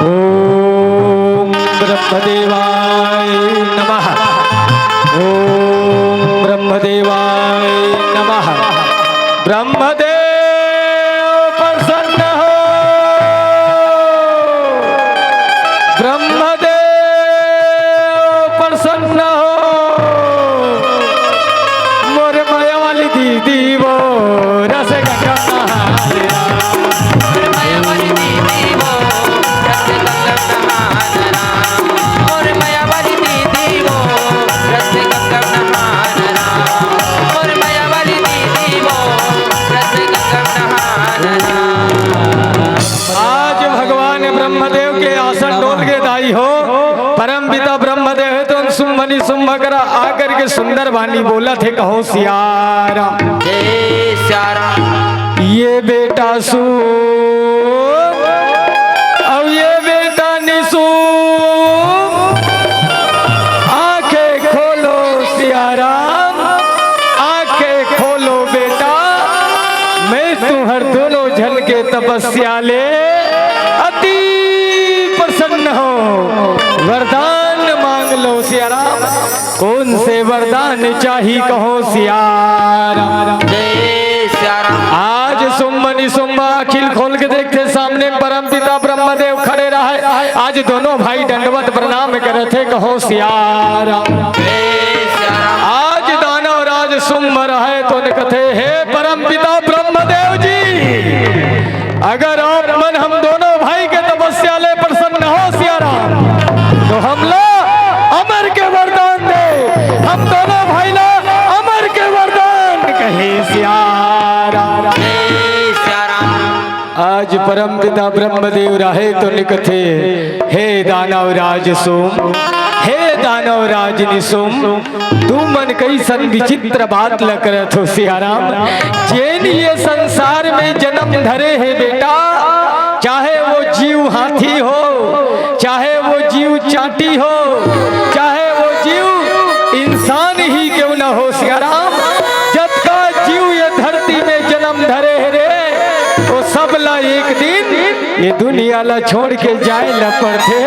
ओम ब्रह्मदेवाय नमः। ओम ब्रह्मदेवाय नमः। ब्रह्मदेव प्रसन्न हो, ब्रह्मदेव प्रसन्न हो। मोर माया वाली दीदी वो रस गंगा नहा ले रा। आज भगवान ब्रह्मदेव के आसन डोल गे दाई हो। परम पिता ब्रह्मदेव हे तो शुंभ निशुंभ करा आकर के सुंदर बानी बोलत हे। कहो सियाराम। ये बेटा शुंभ, अब ये बेटा निशुंभ, आंखें खोलो सियाराम, आंखें खोलो बेटा, मैं तुम्हर दोनों झन के तपस्या ले अति प्रसन्न हो, वरदान मांग लो सियाराम। कौन से वरदान चाही कहो सियाराम। आज शुंभ निशुंभ आँखी ल खोल के देखथे, सामने परम पिता ब्रह्मदेव खड़े रहे। आज दोनों भाई दंडवत प्रणाम करत हे, कहो सियाराम। आज दानव राज शुंभ रहे तो कथे, हे परम पिता ब्रह्मदेव जी, अगर आप मन हम दोनों भाई के तपस्या ले प्रसन्न हो सियाराम, तो हमला अमर के वरदान दे, हम दोनों भाई ला अमर के वरदान, कहे सियाराम। आज परम पिता ब्रह्मदेव रहे तो लिखथे, हे दानव राज शुंभ, हे दानव राज निशुंभ, तुमन कइसन विचित्र बात ल करत हो सियाराम। जेन ये संसार में जन्म धरे हे बेटा, चाहे वो जीव हाथी हो, चाहे वो जीव चांटी हो, चाहे वो जीव इंसान ही क्यों न हो सियाराम, जतका जीव ये धरती में जन्म धरे हे रे, वो सब ला एक दिन ये दुनिया ला छोड़ के जाए ला पड़थे।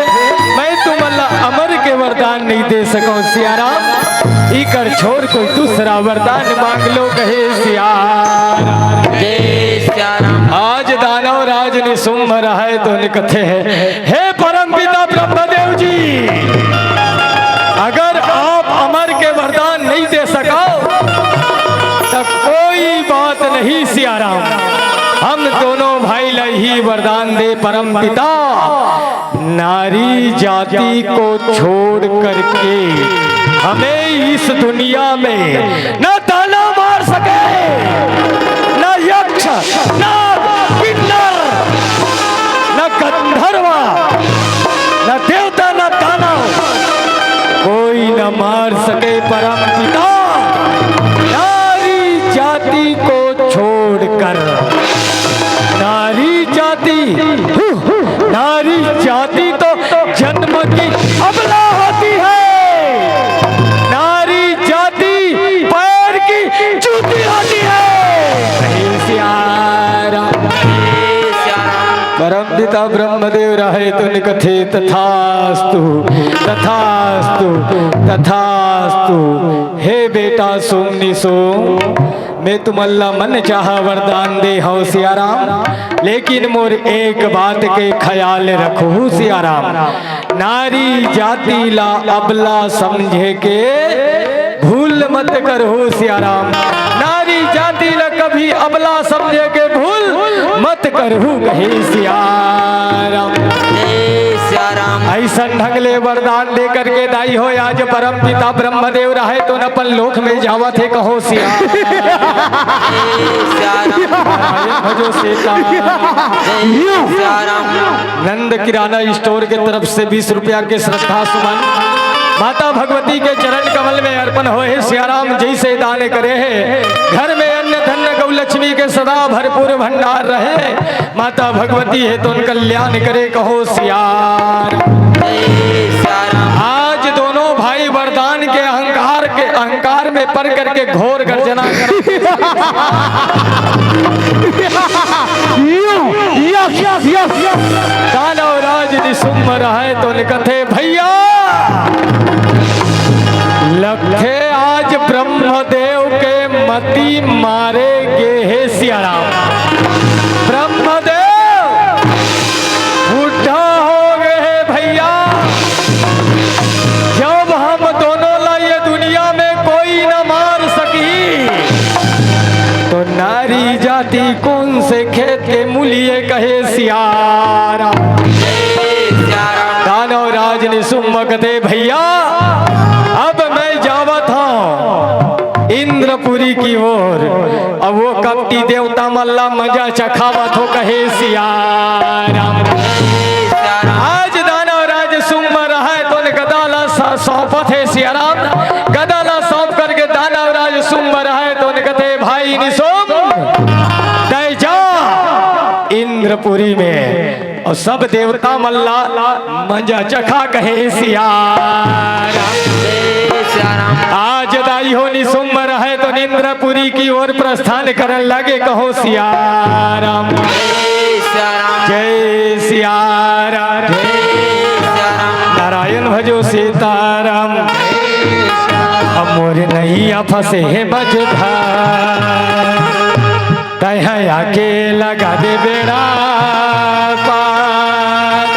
मैं तुमन ला अमर के वरदान नहीं दे सकूं सियाराम। इकर छोर कोई दूसरा वरदान मांग लो, कहे सियार। जय सिया राम। आज दानव राज निशुंभ रहय तो निकथे, हे परम पिता ब्रह्मदेव जी, अगर आप अमर के वरदान नहीं दे सको तो कोई बात नहीं सिया राम, हम दोनों भाई ला ही वरदान दे परम पिता। नारी जाति को छोड़ करके हमें इस दुनिया में न दानव मार सके, न यक्ष, न किन्नर, न गंधर्वा, न देवता, न दानव, कोई न मार सके परम पिता। नारी जाति को छोड़कर, नारी जाति, नारी जाति तो जन्म की अबला होती है, नारी जाति पैर की जूती होती है। सिया राम। परम पिता ब्रह्मदेव रहय तो निकथे, तथास्तु, तथास्तु, तथास्तु। हे बेटा सोम निशुंभ, मैं तुमन ला मन चाहा वरदान दे हव सिया राम, लेकिन मोर एक बात के ख्याल रखहू सिया राम, नारी जाति ला अबला समझे के भूल मत करहू सिया राम, नारी जाति ला कभी अबला समझे के भूल मत करहू, कहे सिया राम। जय सिया राम। अइसन ढंग ले वरदान दे करके दाई हो, आज परम पिता ब्रह्मदेव रहय तो न अपन लोक में जावत हे, कहो सिया। जय सिया राम। भजो सीता। जय सिया राम। नंद किराना स्टोर के तरफ से बीस रुपया के श्रद्धा सुमन माता भगवती के चरण कमल में अर्पण होय हे। सिया राम जइसे दान करे हे, घर में अन्न धन गौ लक्ष्मी के सदा भरपूर भंडार रहे। माता भगवती हे तो कल्याण करे, कहो सिया राम। जय सिया राम। आज दोनों भाई वरदान के अहंकार के, अहंकार में पड़ करके घोर गर्जना कर दानव राज निशुंभ रहय तो निकथे, भैया लगथे आज ब्रह्मदेव के मती मारे गे हे सिया राम। ब्रह्मदेव बुढ़ा हो गए हे भैया, जब हम दोनों ला ये दुनिया में कोई न मार सकी तो नारी जाति कौन से खेत के मूली हे, कहे सिया राम। जय सिया राम। दानव राज निशुंभ कथे, भैया अब मैं जावत हूँ इंद्रपुरी की ओर। अब वो कपटी देवता मन ला मजा चखावत हो, कहे सिया राम। जय सिया राम। आज दानव राज शुंभ रहय तो गदा ला सा-, सौंपत हे सिया राम। गदा ला सौंप करके दानव राज शुंभ रहय तो कथे, भाई निशुंभ, तय जा इंद्रपुरी में अउ सब देवता मन ला मजा चखा, कहे सिया राम। जय सिया राम। आज दाई हो निशुंभ रहय तो इंद्रपुरी की ओर प्रस्थान करन लगे, कहो सिया राम। जय सिया राम। जय सिया राम। जय सिया राम। नारायण भजो सीताराम। अब मोर नैया फंसे हे मझधार, तैं ह आके लगा दे बेड़ा पार।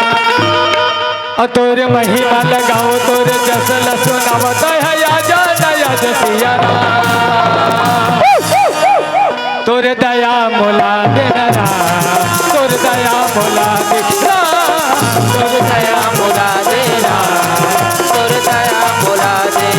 अ तोर महिमा लगाओ, तोर जस ल सुनाओ, तैं ह आजा नया जसिया राम। तोर दया मोला दे राम, तोर दया मोला दे राम, तोर दया मोला दे राम, तोर दया मोला दे।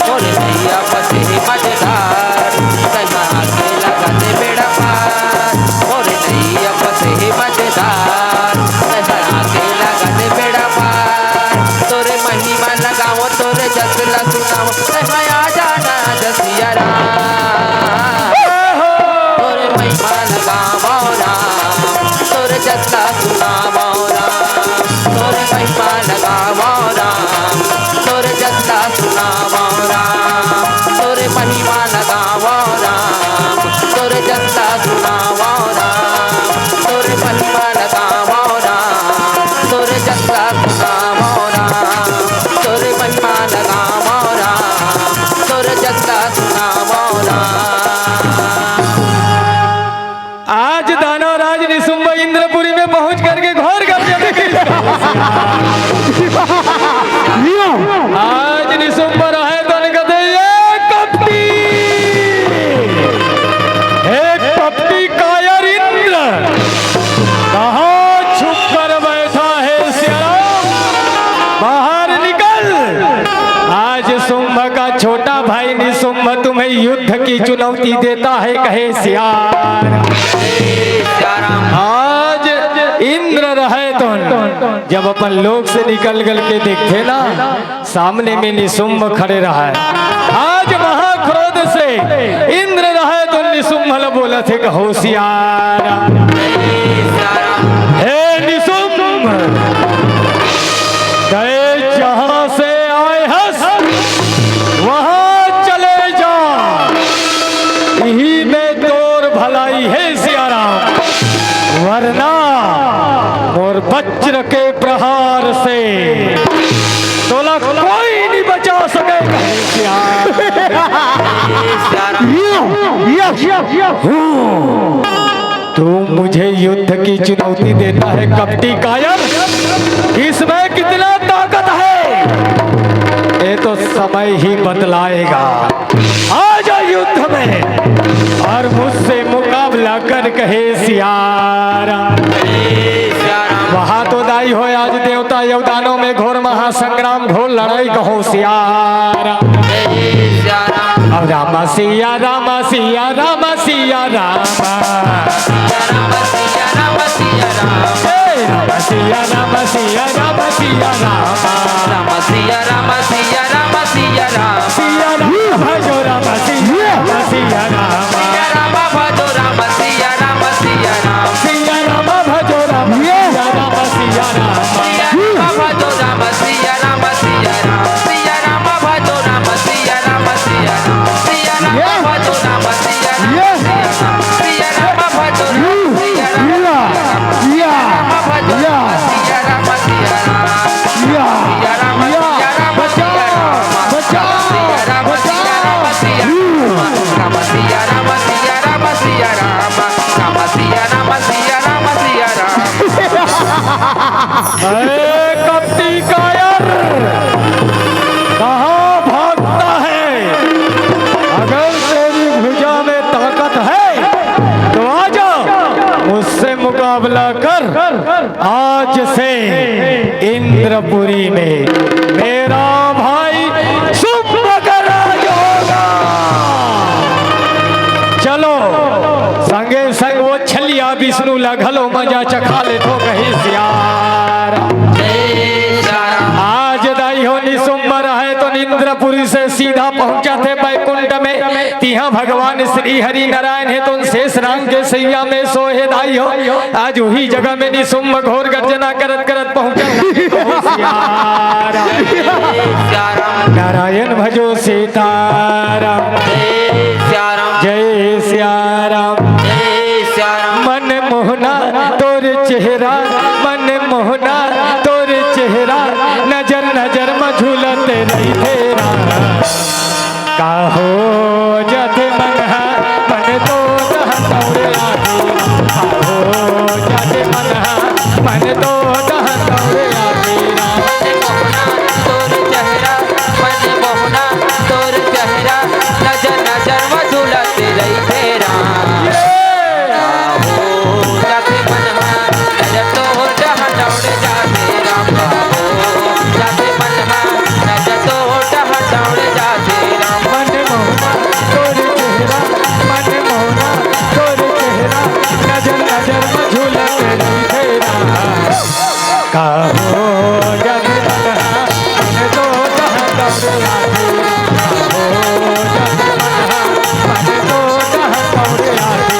मोर नैया फंसे मझधार, तैं ह आके लगा दे बेड़ा पार। मोर नैया फंसे मझधार, तैं ह आके लगा दे बेड़ा पार। तोर महिमा लगाओ, तोर जस ल सुनाओ, तैं ह आजा नया जसिया राम। तोर महिमा लगाओ राम, तोर जस ल सुनाओ राम। आज निशुंभ रहय तो न कथे, "ये कपटी, हे कपटी कायर इंद्र, कहाँ छुप कर बैठा है सियाराम? बाहर निकल।" आज शुंभ का छोटा भाई निशुंभ तुम्हें युद्ध की चुनौती देता है, कहे सियार। आज इंद्र रहय तो जब अपन लोक से निकल गल के देखथे ना, सामने में निशुंभ खड़े रहय। आज महाक्रोध से इंद्र रहय तो निशुंभ ल बोलत हे, कहो सियार, हे निशुंभ, तैं जहाँ से आए हस, वहाँ चले जा। इही में तोर भलाई हे सियाराम, वरना मोर वज्र के प्रहार से तोला कोई नहीं बचा सके, कहे सियाराम। तू मुझे युद्ध की चुनौती देता है कपटी कायर, इसमें कितना ताकत है, ये तो समय ही बतलाएगा। आ जा युद्ध में और मुझसे मुकाबला कर, कहे सियाराम। वहाँ तो दाई हो, आज देवता अउ दानव में घोर महासंग्राम, घोर लड़ाई, कहो सियाराम। अब राम सिया राम सिया राम सिया राम। ए, राम सिया राम सिया राम सिया राम। सिया राम भजो राम सिया राम सिया राम। सिया राम भजो राम सिया राम सिया राम। सिया राम भजो राम सिया राम सिया राम। सिया राम भजो राम सिया राम सिया राम। सिया राम भजो राम सिया राम सिया राम। सिया राम भजो राम सिया राम सिया राम। सिया राम भजो राम सिया राम सिया राम। सिया राम भजो राम सिया राम सिया राम। सिया राम सिया राम सिया राम। बचाओ, बचाओ, सिया राम सिया राम बचाओ। सिया राम। राम सिया राम सिया राम सिया राम। राम सिया राम सिया राम सिया राम। अरे कपटी कायर, कहाँ भागता है? अगर तेरी भुजा में ताकत है तो आजा, मुझसे मुकाबला कर। आज से इंद्रपुरी में मेरा भाई शुंभ का राज होगा। चलो, संगे संग वो छलिया विष्णु ला घलो मजा चखा लेथो, कहे सियार। आज दाई हो निशुंभ रहय तो इंद्रपुरी से सीधा पहुंचथे बैकुंठ में। तिहां भगवान श्री हरि नारायण हे तो शेष नाग के सैया में सोहे दाई हो। आज उही जगह में निशुंभ घोर गर्जना करत करत पहुंचथे। सियार। नारायण भजो सीताराम। जय सिया राम। मन मोहना तोर चेहरा, मन मोहना तोर चेहरा, नजर नजर म झूलत रहिथे राम। का हो जाथे मन हा, मन तो दहतौड़े आगे। का हो जाथे मन हा, मन तो दहतौड़े आगे राम। मन मोहना तोर चेहरा, मन मोहना तोर चेहरा, नजर नजर म झूलत रहिथे राम। हो जाथे मन हा, नजर तोर दहतौड़े जाथे राम। हो जाथे मन हा, नजर तोर दहतौड़े जाथे राम। मन मोहना तोर चेहरा, मन मोहना तोर चेहरा, नजर नजर म झूलत रहिथे राम। का हो जाथे मन हा, मन तो दहतौड़े आगे। का हो जाथे मन हा, मन तो दहतौड़े आगे।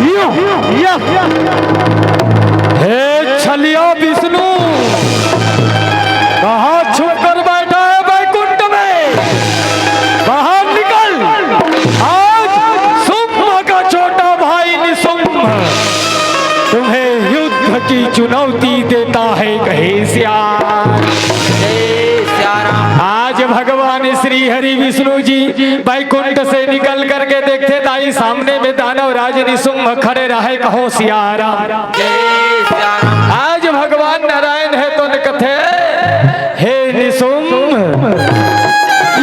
यो, यो। हे छलिया विष्णु, कहाँ छुप कर बैठा है बैकुंठ में? बाहर निकल। आज शुंभ का छोटा भाई निशुंभ तुम्हें युद्ध की चुनौती देता है, कहे सियार। आज भगवान श्री हरि विष्णु जी बैकुंठ से निकल करके देखथे, दाई सामने में दानव राज निशुंभ खड़े रहे, कहो सियार। आज भगवान नारायण हे तो न कथे, हे निशुंभ,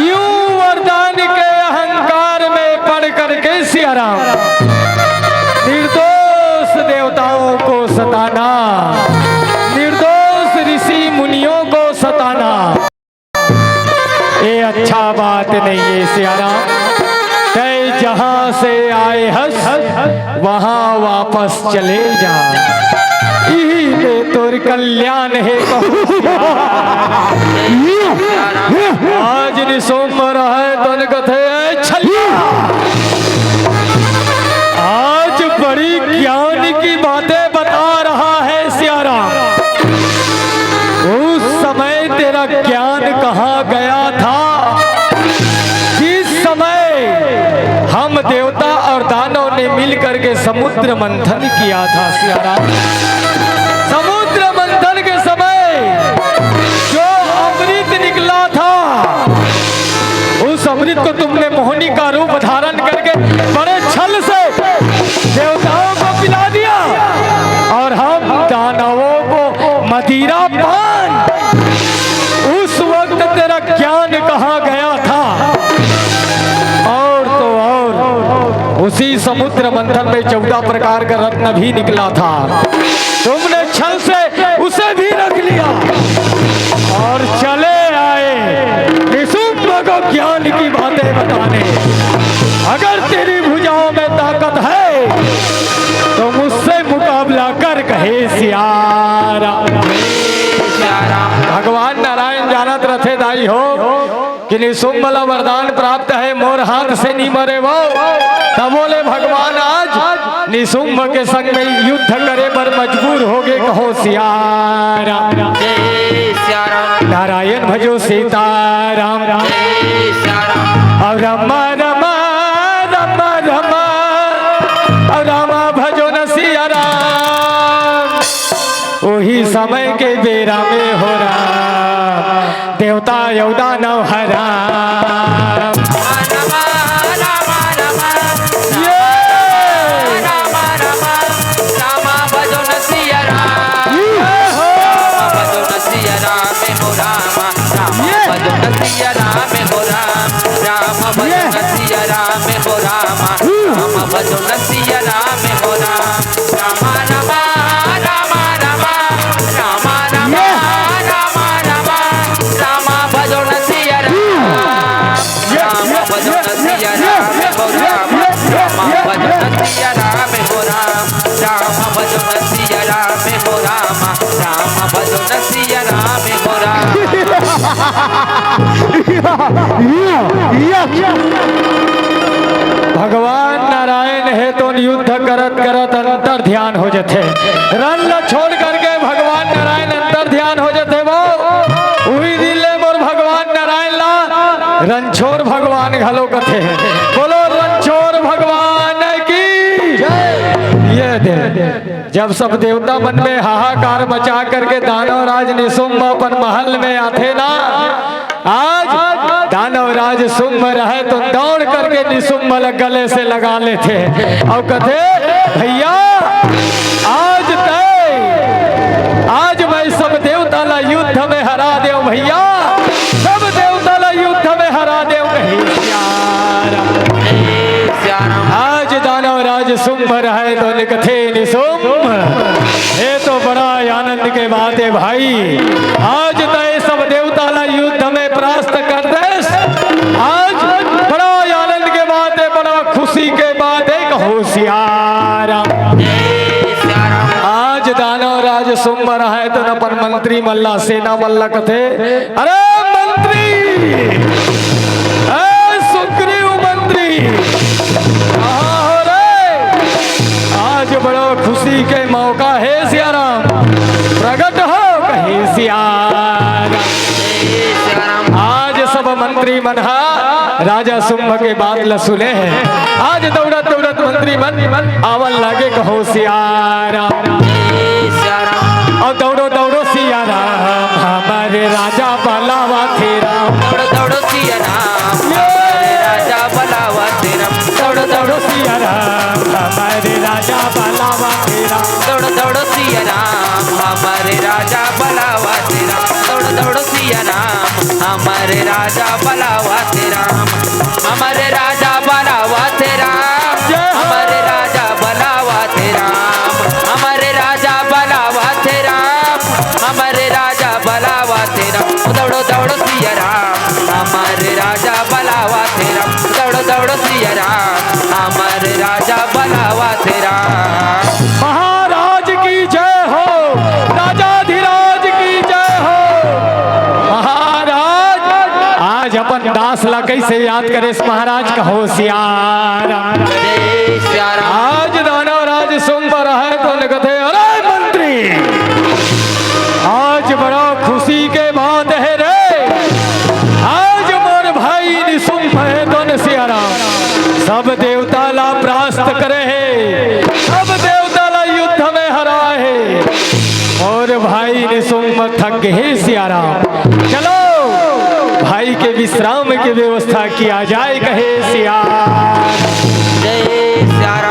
यूं वरदान के अहंकार में पड़ करके सियाराम निर्दोष देवताओं को सताना, निर्दोष ऋषि मुनियों को सताना, ये अच्छा बात नहीं है सियाराम। तय जहां से आए हस, वहां वापस चले जा। यही में तोर कल्याण है, कहूं आज निशुंभ रहे तो न कथे, "ए छलिया, आज बड़ी ज्ञान की बातें बता रहा है सियाराम। उस समय तेरा ज्ञान कहाँ गया था, जिस समय हम देवता और दानव ने मिल करके समुद्र मंथन किया था सियाराम? समुद्र मंथन के समय जो अमृत निकला था, उस अमृत को तुमने मोहनी का रूप धारण करके बड़े छल से देवताओं को पिला दिया, और हम दानवों को मदिरा पान।" उस वक्त तेरा ज्ञान कहाँ गया था? और तो और, उसी समुद्र मंथन में चौदह प्रकार का रत्न भी निकला था। तुमने छल से उसे भी रख लिया और चले आए निशुंभ को ज्ञान की बातें बताने। अगर तेरी भुजाओं में ताकत है तो मुझसे मुकाबला कर, कहे सियारा। भगवान नारायण जानत रथे दाई हो कि निशुंभ ला वरदान प्राप्त है, मोर हाथ से नी मरे वो। तब बोले भगवान आज निशुंभ के संग में युद्ध करे बर मजबूर हो गए, कहो सियारा। जय सिया राम। नारायण भजो सीताराम। जय सिया राम। अब राम राम, राम राम, अब राम भजो न सिया राम। वही समय के बेरा में हो राम, देवता अउ दानव हरा। भगवान नारायण हे तो युद्ध करत करत अंतर ध्यान हो जथे। रण ला छोड़ करके भगवान नारायण अंतर ध्यान हो जथे। वो उही दिन ले मोर भगवान नारायण ला रणछोर भगवान घलो कथे। बोलो रणछोर भगवान की जय। ये दे, जब सब देवता मन में हाहाकार मचा करके दानव राज निशुंभ अपन महल में आथे ना, आज दानव राज शुंभ रहे तो दौड़ करके निशुंभ ल गले से लगा लेथे अउ कथे, "भैया, आज तय, आज मैं सब देवता ला युद्ध में हरा देव भैया, सब देवता ला युद्ध में हरा देव।" कहे सिया राम। आज दानव राज शुंभ रहे तो लिखथे निशुंभ, ये तो बड़ा आनंद के बात है भाई। आज तय सब देवता ला युद्ध में परास्त कर देस। आज बड़ा आनंद के बात है, बड़ा खुशी के बात है। कहो सिया राम। आज दानव राज शुंभ रहे तो अपन मंत्री मन ला, सेना मन ला कथे, अरे मंत्री, ए सुग्रीव मंत्री, कहाँ हो रे? आज बड़ा खुशी के मौका हे सिया राम, प्रगट हो। कहे सिया राम। आज सब मंत्री मन हा राजा शुंभ के बात ल सुने हे। आज दौड़त दौड़त मंत्री मन आवन लागे। कहो सिया राम। महाराज की जय हो, राजाधिराज की जय हो। महाराज, आज अपन दास ला कैसे याद करे महाराज, कहो सियाराम। आज दानव राज सुंभ पर है तो कथे, अरे मंत्री, आज बड़ा खुशी के बात है रे। आज मोर भाई निसुंभ है तो सियाराम, सब देवता ला परास्त करे हे, सब देवता ला युद्ध में हराए हे। मोर भाई निसुंभ थक गे हे सियाराम, चलो भाई के विश्राम की व्यवस्था किया जाए, कहे सिया।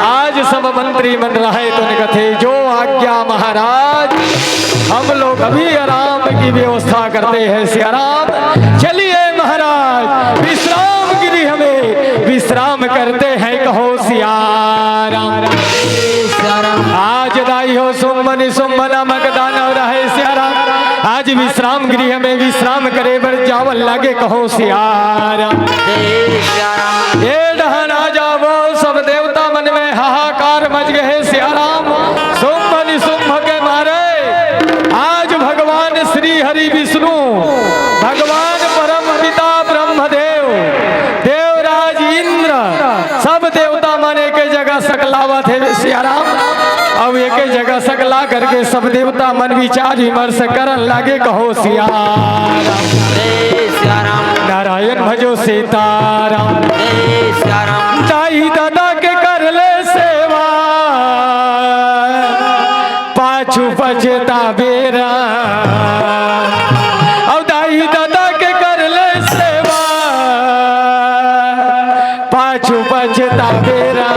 आज सब मंत्री मन रहे तो कथे, जो आज्ञा महाराज, हम लोग अभी आराम की व्यवस्था करते हैं सियाराम। चलिए महाराज, विश्राम गृह में विश्राम करते हैं, कहो सियाराम। आज दाई हो सुंभ निसुंभ नामक दानव रहे सियाराम, आज विश्राम गृह में विश्राम करे बर जावन लागे, कहो सियाराम। ए डहन आ जावो, सब देवता मन में हाहाकार मच गे हे सियाराम। सुंभ निसुंभ के मारे आज भगवान श्री हरि विष्णु, भगवान परम पिता ब्रह्मदेव, देवराज इंद्र, सब देवता मन एके जगह सकलावत हे सियाराम। अब एके जगह सकला करके सब देवता मन विचार विमर्श करन लागे, कहो सियाराम। नारायण भजो सीताराम। दाई ददा के कर ले सेवा, पाछू पछता बेरा। अब दाई ददा के कर ले सेवा, पाछू पछता बेरा।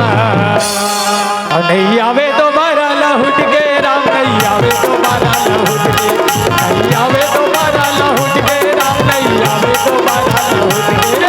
अब नहीं आवे दोबारा लहुट के राम, नहीं आवे दोबारा लहुट के, नहीं आवे दोबारा लहुट के राम, नहीं आवे दोबारा लहुट के।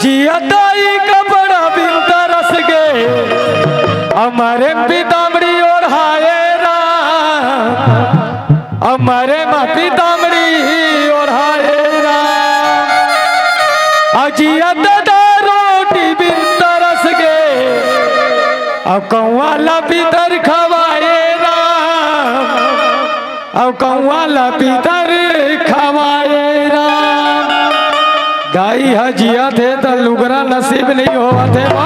जियत दाई कपड़ा बिन तरस गे, अउ मरे म पीताम्बरी ओढ़ाए राम, अउ मरे म पीताम्बरी ओढ़ाए राम। अउ जियत दाई रोटी बिन तरस गे, अउ कौआ ला पीतर खवाए राम, अउ कौआ ला पीतर खवाए राम। दाई ह जियत हे त लुगरा नसीब नइ होवत हे वो।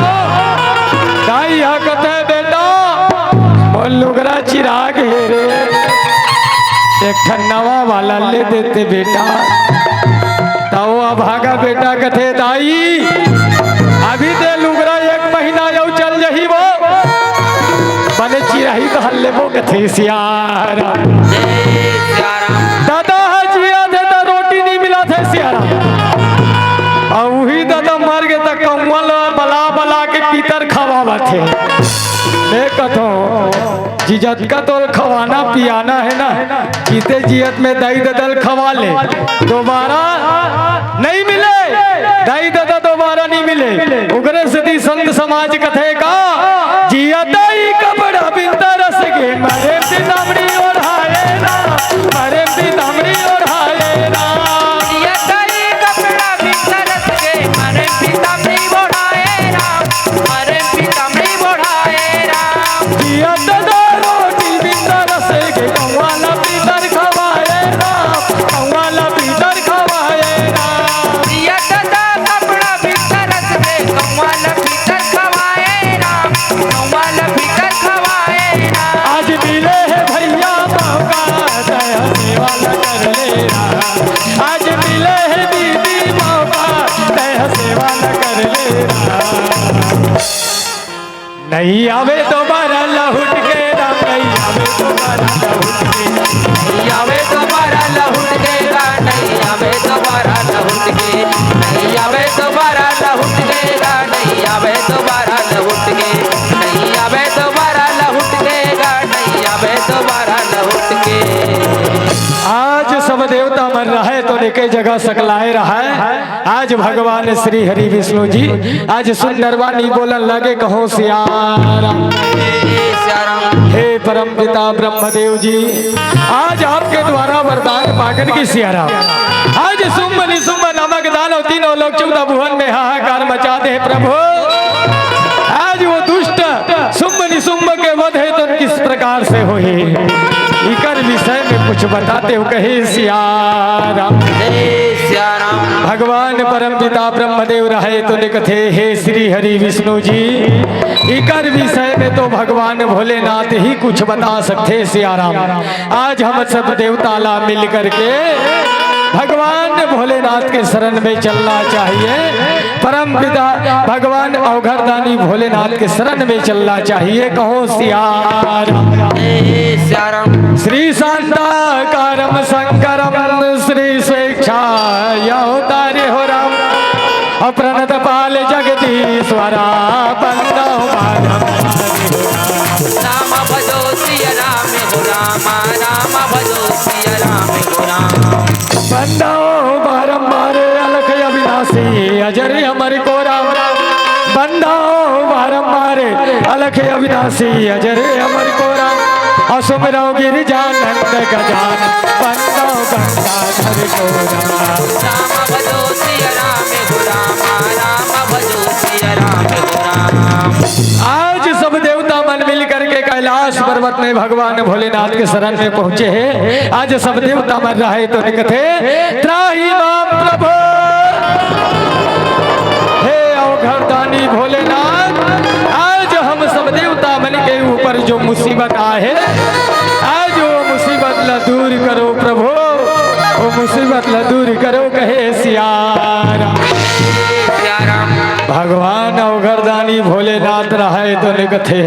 दाई ह कथे, बेटा, वो लुगरा चिरागे रे, एक ठन नवा वाला ले देते बेटा। त वो अभागा बेटा कथे, दाई, अभी ते लुगरा एक महीना अउ चल जही वो, बने चिरही त हल्ले वो कथे सियारा। ददा ह जियत हे त रोटी नइ मिलत हे सियारा। अउ उही ददा मर गे त कौआ ल बला बला के पीतर खवावत हे। मैं कथों, जी जतका तोल खवाना पियाना हे ना, जीते जियत में दाई ददा ल खवा ले, दोबारा नइ मिले, दाई ददा दोबारा नइ मिले। उगरे सेती संत समाज कथे का, जियत दाई कपड़ा बिन तरस गे, मरे पीताम्बरी ओढ़ाए राम, मरे पीताम्बरी ओढ़ाए राम। जियत दाई कपड़ा बिन तरस गे, मरे पीताम्बरी ओढ़ाए राम, मरे पीताम्बरी ओढ़ाए राम। जियत दाई रोटी बिन तरस गे, कौआ ला पीतर खवाए राम, कौआ ला पीतर खवाए राम। जियत दाई कपड़ा बिन तरस गे, कौआ ला पीतर खवाए राम, कौआ ला पीतर खवाए राम। आज मिले हे भइया मौका, तैं ह सेवा ला कर ले राम। आज मिले हे दीदी मौका, तैं ह सेवा ला कर ले राम। नइ आवे दोबारा लहुट के राम, नइ आवे दोबारा लहुट के। नइ आवे दोबारा लहुट के राम, नइ आवे दोबारा लहुट के। नइ आवे दोबारा लहुट के राम, नइ आवे दोबारा के जगह सकलाए रहय। आज भगवान श्री हरि विष्णु जी आज सुंदरवानी बोलन लगे, कहो सियाराम। हे परम पिता ब्रह्मदेव जी, आज आपके द्वारा वरदान पाकर के सियाराम, आज शुंभ निशुंभ नामक दानव तीनों लोक चौदह भुवन में हाहाकार मचा दे प्रभु। आज वो दुष्ट शुंभ निशुंभ के वध हे तो किस प्रकार से होही, इकर विषय में कुछ बताते हो, कहे सियाराम। भगवान परम पिता ब्रह्मदेव रहे तो निकथे, हे श्री हरि विष्णु जी, इकर विषय में तो भगवान भोलेनाथ ही कुछ बता सकथे सियाराम। आज हम सब देवता ला मिल करके भगवान भोलेनाथ के शरण में चलना चाहिए। परम पिता भगवान अवघड़दानी भोलेनाथ के शरण में चलना चाहिए, कहो सियाराम। श्री शांताकारम शंकरम श्री स्वेच्छा अवतारे हो राम। प्रणत पाल जगदीश्वरा बंदो माधव। राम भजो सिया राम हो राम, राम भजो सिया राम हो राम। बंदो बारंबार अलख अविनाशी अजर अमर को राम। बंदो बारंबार अलख अविनाशी अजर अमर को राम। असुमरव गिरिजानंद गजान बंदो गंगाधर को राम। राम भजो सिया राम हो राम, राम भजो सिया राम हो राम। आज सब देवता मन मिल करके कैलाश पर्वत में भगवान भोलेनाथ के शरण में पहुंचे हैं। आज सब देवता मन रहे तो निकथे, त्राहि माम प्रभु। हे अवघड़दानी भोलेनाथ, आज हम सब देवता मन के ऊपर जो मुसीबत आहे, आज वो मुसीबत ला दूर करो प्रभु, वो मुसीबत ला दूर करो, कहे सियाराम। भगवान अवघड़दानी भोलेनाथ रहे तो निकथे,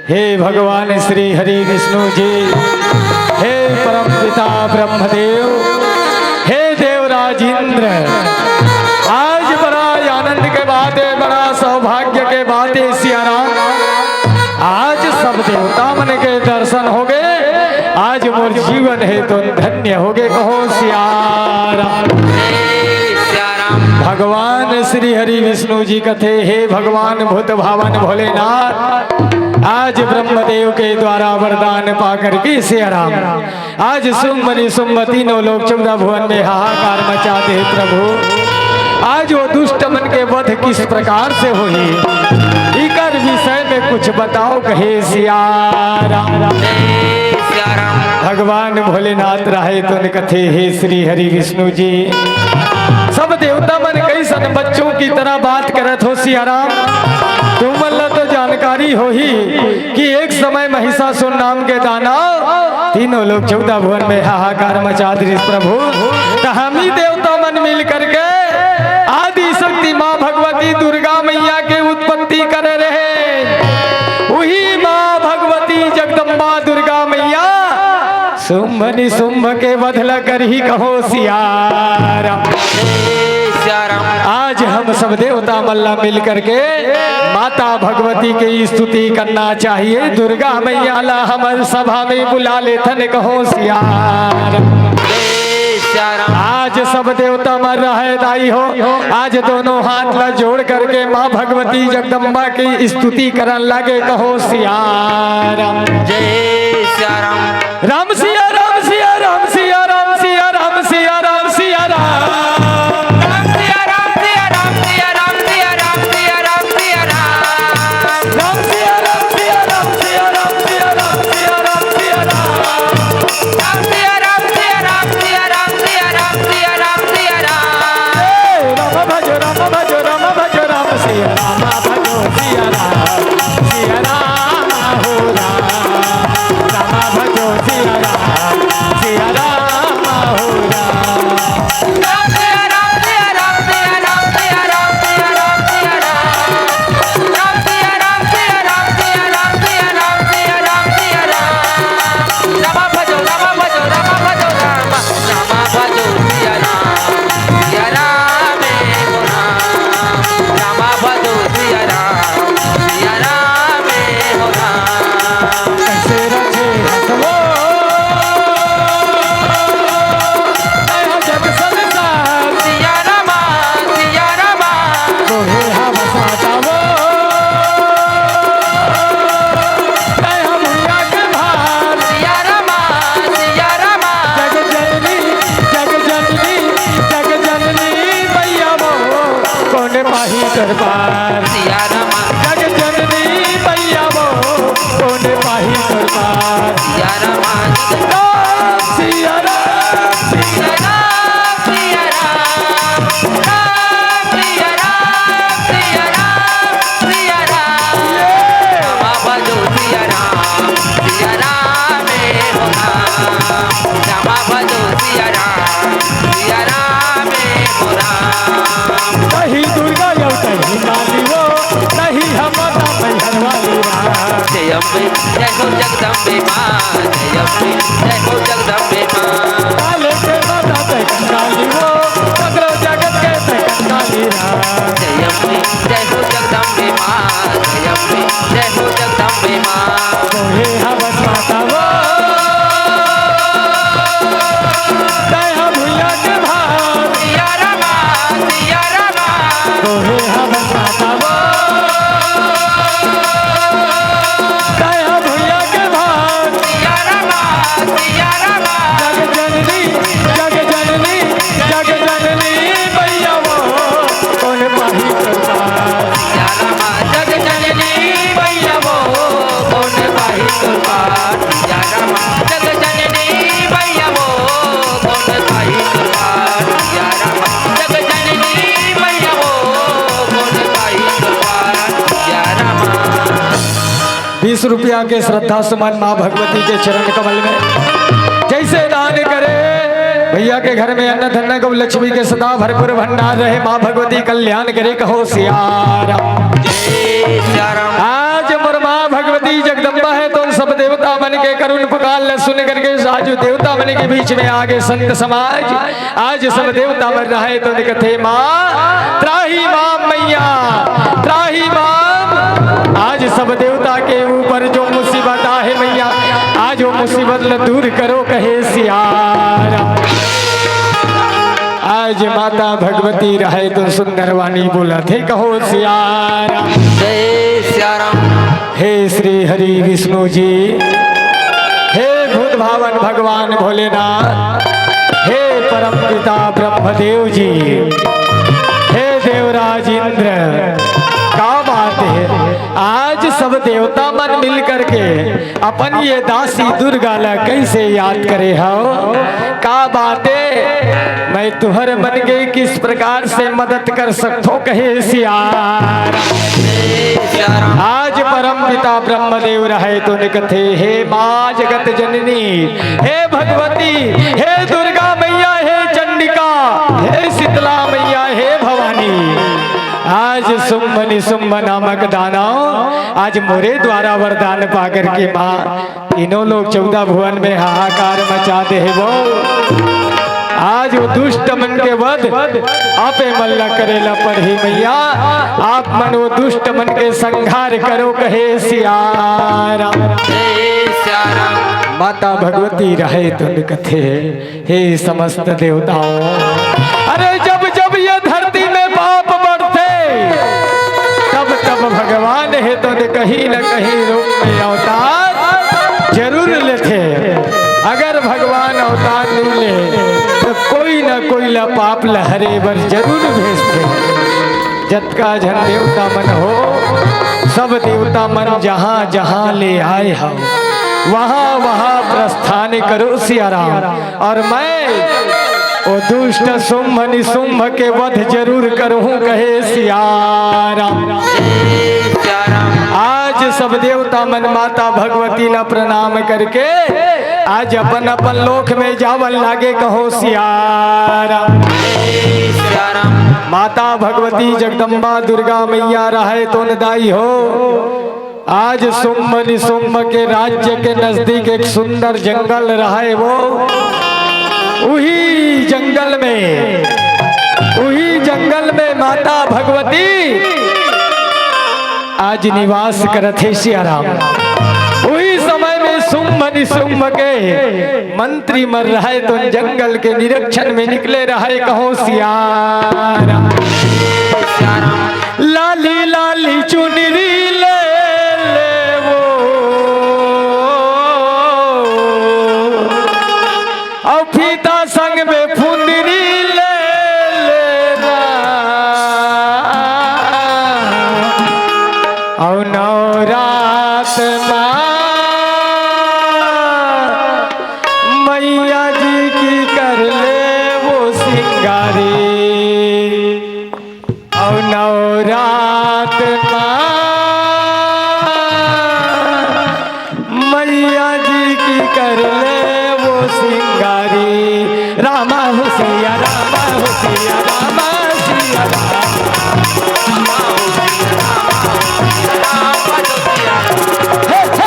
हे भगवान श्री हरि विष्णु जी, हे परम पिता ब्रह्मदेव, हे देवराज इंद्र, आज बड़ा आनंद के बात हे, बड़ा सौभाग्य के बात हे सियाराम। आज सब देवता मन के दर्शन होगे, आज मोर जीवन हे तो धन्य होगे, कहो सियाराम। भगवान श्री हरि विष्णु जी कथे, हे भगवान भूत भावन भोलेनाथ, आज ब्रह्मदेव के द्वारा वरदान पा करके सियाराम, आज शुंभ निशुंभ तीनों लोक चौदह भुवन में हाहाकार मचा दे प्रभु। आज वो दुष्ट मन के वध किस प्रकार से होही, इकर विषय में कुछ बताओ, कहे सियाराम। भगवान भोलेनाथ रहे तो कथे, हे श्री हरि विष्णु जी, सब देवता मन कइसन बच्चों की तरह बात करत हो सियाराम। तुमन ला तो जानकारी होही कि एक समय महिषासुर नाम के दानव तीनों लोक चौदह भुवन में हाहाकार मचा दिस प्रभु। त हमही देवता मन मिल करके आदि शक्ति माँ भगवती दुर्गा मैया के उत्पत्ति करे रहे। उही माँ भगवती जगदम्बा दुर्गा मैया शुंभ निशुंभ के वध ल करही, कहो सियाराम। आज हम सब देवता मन ला मिल करके माता भगवती के स्तुति करना चाहिए। दुर्गा मैया ला हमर सभा में बुला लेथन, कहो सियाराम। आज सब देवता मन रहे दाई हो, आज दोनों हाथ ला जोड़ करके माँ भगवती जगदम्बा की स्तुति करन लगे, कहो सियाराम। जय सियाराम। राम सिया राम सिया राम सिया राम सिया राम सिया राम सिया राम। राम सिया राम सिया राम सिया राम सिया राम सिया राम सिया राम। राम सिया राम सिया राम सिया राम सिया राम सिया राम सिया राम। राम सिया राम सिया राम सिया राम सिया राम सिया राम सिया राम। ए, राम भजो, राम भजो, राम भजो, राम सिया राम भजो, सिया राम, सिया राम हो राम। राम भजो, सिया राम। जय हो जगदम्बे माँ, जय अम्बे, जय हो जगदम्बे माँ। काले के माता ते कंकाली वो, सगरो जगत के ते कंकाली राम। जय अम्बे, जय हो जगदम्बे माँ, जय अम्बे, जय हो जगदम्बे माँ। तोहे हवस माता वो, तय हम भुइया के भार। सिया रामा, सिया रामा। तोहे हवस माता वो, तय हम भुइया के भार। सिया रामा, सिया रामा। जग जननी, जग जननी, जग जननी मैया वो, कोन पाही तोर पार। सिया रामा, जग जननी मैया वो, कोन पाही तोर पार। सिया रामा, जग जननी मैया वो, कोन पाही तोर पार। सिया रामा, जग जननी मैया वो, कोन पाही तोर पार। सिया रामा। बीस रुपया के श्रद्धा सुमन माँ भगवती के चरण कमल में जैसे दान करे, भैया के घर में अन्न धन गौ लक्ष्मी के सदा भरपूर भंडार रहे, माँ भगवती कल्याण करे, कहो सिया राम। जय सिया राम। आज मोर माँ भगवती जगदम्बा हे तो सब देवता मन के करुण पुकार ल सुन करके आज देवता मन के बीच में आगे संत समाज। आज सब देवता मन रहे तो कथे माँ त्राही माम मैया, त्राही माम। आज सब देवता के ऊपर जो मुसीबत आहे मैया, आज वो मुसीबत ल दूर करो कहे सिया राम। आज माता भगवती रहे तो सुंदर वाणी बोलथे, कहो सिया राम। जय सिया राम। हे श्री हरि विष्णु जी, हे भूत भावन भगवान भोलेनाथ, हे परम पिता ब्रह्मदेव जी, हे देवराज इंद्र, का बात हे, आज सब देवता मन मिल करके अपन ये दासी दुर्गा ला कैसे याद करे हव? का बात हे, मैं तुहर मन के किस प्रकार से मदद कर सकथों कहे सिया राम। आज परम पिता ब्रह्मदेव रहे तो कथे, हे माँ जगत जननी, हे भगवती, हे दुर्गा मैया, हे चंडिका, हे शीतला मैया, हे भवानी, आज शुंभ निशुंभ नामक दानव आज मोरे द्वारा वरदान पा करके माँ तीनों लोग चौदह भुवन में हाहाकार मचा दे हे वो। आज वो दुष्ट मन के वध आपे मन ला करे ला पड़ही मैया, आप मन वो दुष्ट मन के संहार करो कहे सिया राम। जय सिया राम। माता भगवती रहे तो कथे, हे समस्त देवताओं, अरे जब जब ये धरती में पाप बढ़थे, तब तब भगवान हे तो कहीं न कहीं रूप में अवतार जरूर लेथे। अगर भगवान अवतार नहीं ले तो कोई न कोई ला पाप ल हरे बर जरूर भेजथे। जतका झन देवता मन हो, सब देवता मन जहाँ जहाँ ले आए हो, वहाँ वहाँ प्रस्थान करो सिया राम। और मैं वो दुष्ट शुंभ निशुंभ के वध जरूर करूँ कहे सिया राम। आज सब देवता मन माता भगवती ला प्रणाम करके आज अपन अपन लोक में जावन लागे, कहो सिया राम। माता भगवती जगदम्बा दुर्गा मैया रहे तो दाई हो। आज शुंभ निशुंभ के राज्य के नजदीक एक सुंदर जंगल रहे वो, उही जंगल में, उही जंगल में माता भगवती आज निवास करत हे सिया राम। उही समय में शुंभ निशुंभ के मंत्री मन रहे तो जंगल के निरीक्षण में निकले रहे, कहो सिया राम। लाली लाली चुनरी ले ले वो, अउ फीता संग में फुंदरी ले ले ना। अउ नवरात मा मैया जी की कर ले वो सिंगारी। अउ नवरात मा मैया जी की कर ले वो सिंगारी। रामा हो सिया, रामा हो सिया, रामा सिया रामा। रामा हो सिया, रामा हो सिया, रामा हो सिया। हे, हे।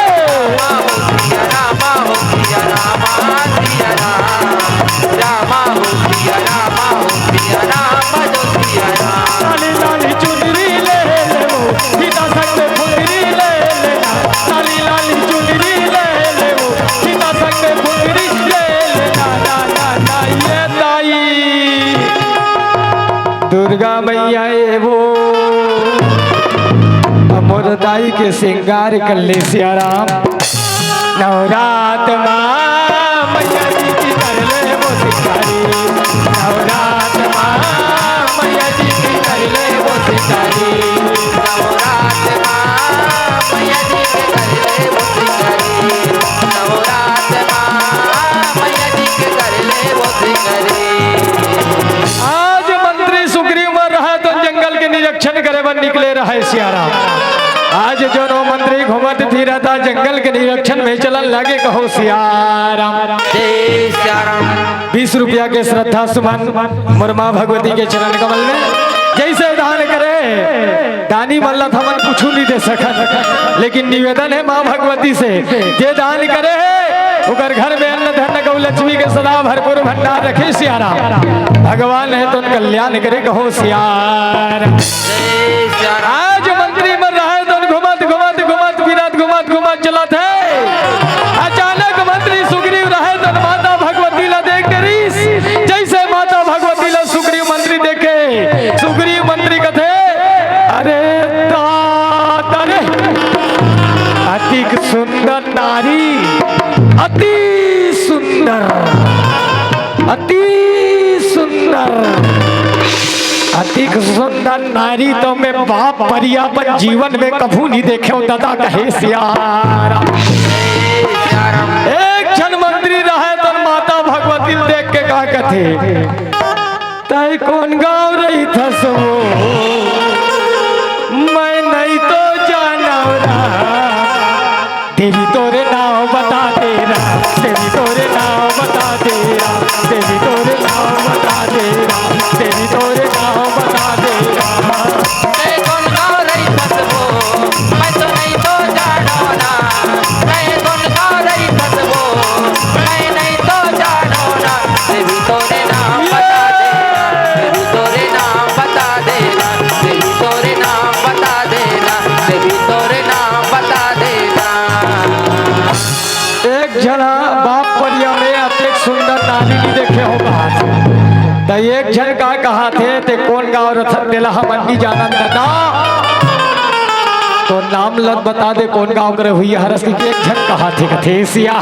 दाई के सिंगार कर ले सियाराम। नवरात मा मैया जी की कर ले वो सिंगारी। नवरात मा मैया जी की कर ले वो सिंगारी। नवरात मा मैया जी की कर ले वो सिंगारी। नवरात मा मैया जी की कर ले वो सिंगारी। आज मंत्री सुग्रीव मर रहा तो जंगल के निरीक्षण करे बर निकले रहे सियाराम। आज जोनो मंत्री घूमत फिरत जंगल के निरीक्षण में चलन लागे, कहो सियाराम। जय सियाराम। बीस रुपया के श्रद्धा सुमन मोर माँ भगवती के चरण कमल में जैसे दान करे, दानी मन ला त हमन कुछु नहीं दे सकत, लेकिन निवेदन है माँ भगवती से, जे दान करे है ओकर घर में अन्न धन गौ लक्ष्मी के सदा भरपूर भंडार रखे सियाराम। भगवान है तो कल्याण करे, कहो सियाराम। आज मंत्री मन रहे तो घुमत घुमत घुमत फिरत घुमत घुमत चलत है। अचानक मंत्री सुग्रीव रहे तो माता भगवती ला देख डरिस। जैसे माता भगवती ला सुग्रीव मंत्री देखे, सुग्रीव मंत्री कथे, अरे दादा रे, अतिक सुंदर नारी, अति सुंदर, अति सुंदर, अतिक सुंदर नारी तो मैं बाप परिया अपन जीवन में कभू नहीं देखे हूँ दादा, कहे सियाराम। एक झन मंत्री रहे तो माता भगवती ल देख के का कथे, तै कोन गाँव रहिथस वो, मैं नहीं तो जानव रा। देवी तोरे नाम बता दे रा, देवी तोरे नाम बता दे रा, देवी तोरे नाम बता दे रा, देवी तोरे नाम बता दे रा। तै कोन गाँव रहिथस वो, मैं तो नहीं तो जानव ना। तै कोन गाँव रहिथस वो, मैं नहीं तो जानव ना। देवी तोरे नाम बता दे रा, देवी तोरे नाम बता दे रा, देवी तोरे नाम बता दे रा, देवी तोरे नाम बता दे रा। एक झन बाप परिया में अतेक सुंदर नारी नहीं देखे हो कहा थे। त एक झन का कहा थे, ते कोन गाँव रथस तेला हमन नहीं जानन दादा। तो नाम लत बता दे कोन गाँव करे हुई हरस की एक झन कहा थे, कथे सिया।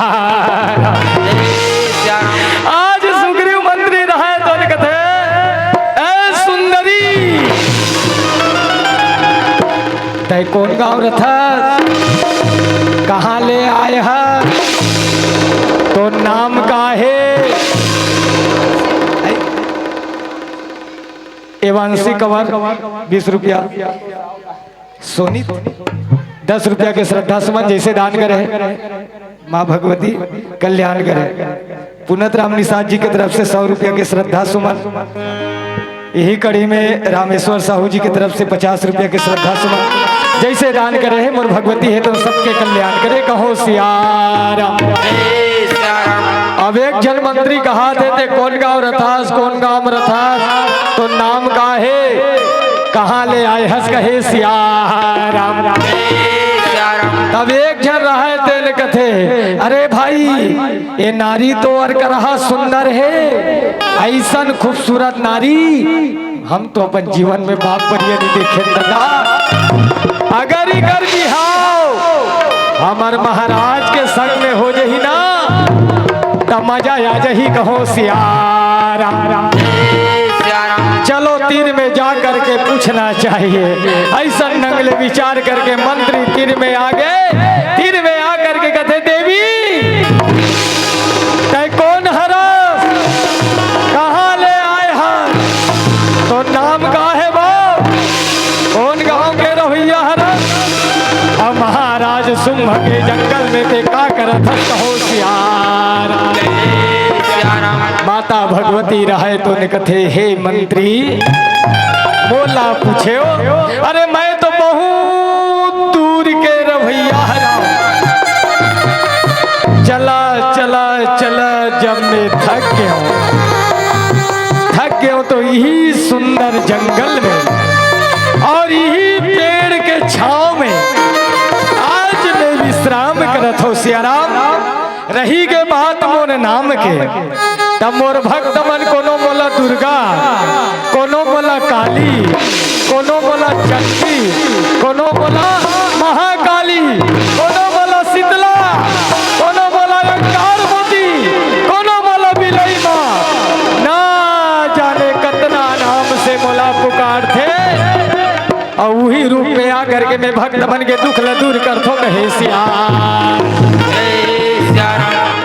आज सुग्रीव मंत्री रहे तो कथे, ए सुंदरी, तै कोन गाँव रथस, कहाँ ले आए ह, तो नाम का हे? एवांशी कंवर बीस रुपया, सोनी दस रुपया के श्रद्धा सुमन जैसे दान करे हे, माँ भगवती कल्याण करे। पुनत राम निषाद जी के तरफ से सौ रुपया के श्रद्धा सुमन, यही कड़ी में रामेश्वर साहू जी के तरफ से पचास रुपया के श्रद्धा सुमन जैसे दान करे हे मोर भगवती हे तो सबके कल्याण करे, कहो सियाराम। अब एक झन मंत्री कहा थे, ते कोन गाँव रथस, कोन गाँव में रथस, तो नाम का हे, कहाँ ले आए हस, कहे सियाराम। तब एक झन रहे तेन कथे, अरे भाई, ये नारी तो अर करहा सुंदर हे, ऐसन खूबसूरत नारी हम तो अपन जीवन में बाप परिया नहीं देखे दादा। अगर इकर बिहाव हमर महाराज के संग में हो जही ना, त मजा आ जही, कहो सियाराम। चलो तीर में जा करके पूछना चाहिए। ऐसा नंगले विचार करके मंत्री तीर में आ गए। तीर में आ करके कथे, देवी, तै कोन हरस? कहाँ ले आए हस? तो नाम का हे बाप? कोन गाँव के रहुइया हरस? अब महाराज शुंभ के जंगल में ते का करत हस, कहो सियाराम। माता भगवती रहे तो ने कथे, हे मंत्री, मोला पूछेव, अरे मैं तो बहुत दूर के रहुइया हरव। चला, चला, चला, जब मैं थक गया हूँ, थक गया हूँ तो यही सुंदर जंगल में और यही पेड़ के छांव में आज मैं विश्राम करत हूँ सियाराम। रही के बात मोर नाम के, त मोर भक्त मन कोनो मोला दुर्गा, कोनो मोला काली, कोनो मोला चंडी, कोनो मोला करथो कहे सियार।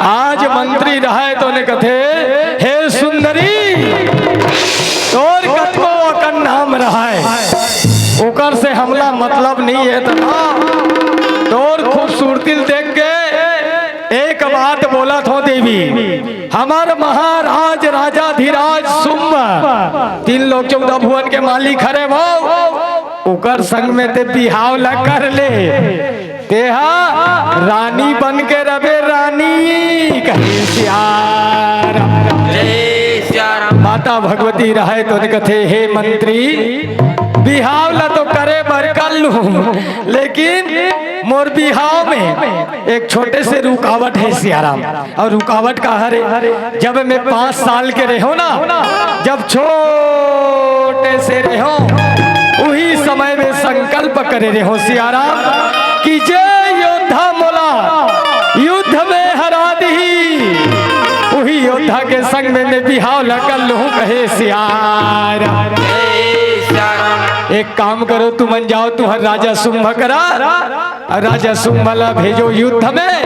आज मंत्री रहय तो ने कथे, "हे सुंदरी, तोर कतको अकन नाम रहय, ओकर से हमला मतलब नइ हे, तथा तोर खूबसूरती ल देख के एक बात बोलत हों देवी, हमर महाराज राजाधिराज शुंभ, तीन लोक चौदह भुवन के मालिक हरे वो, ओकर संग में ते बिहाव ला कर ले। तेहा रानी बन के रबे रानी।" कहे सियार। जय सियाराम। माता भगवती रहय तो कथे, "हे मंत्री, बिहाव ला तो करे बर कर लूं, लेकिन मोर बिहाव में एक छोटे से रुकावट हे सियाराम।" अउ रुकावट का हरे? जब मैं पाँच साल के रहेंव ना, जब छोटे से रहेंव, उही समय में संकल्प करे रहेंव सियाराम, कि जे योद्धा मोला युद्ध में हरा दिही, उही योद्धा के संग में मैं बिहाव ला कर लूं कहे सियाराम। एक काम करो, तुमन जाओ, तुहर राजा शुंभ करा, अउ राजा शुंभ ला भेजो युद्ध में,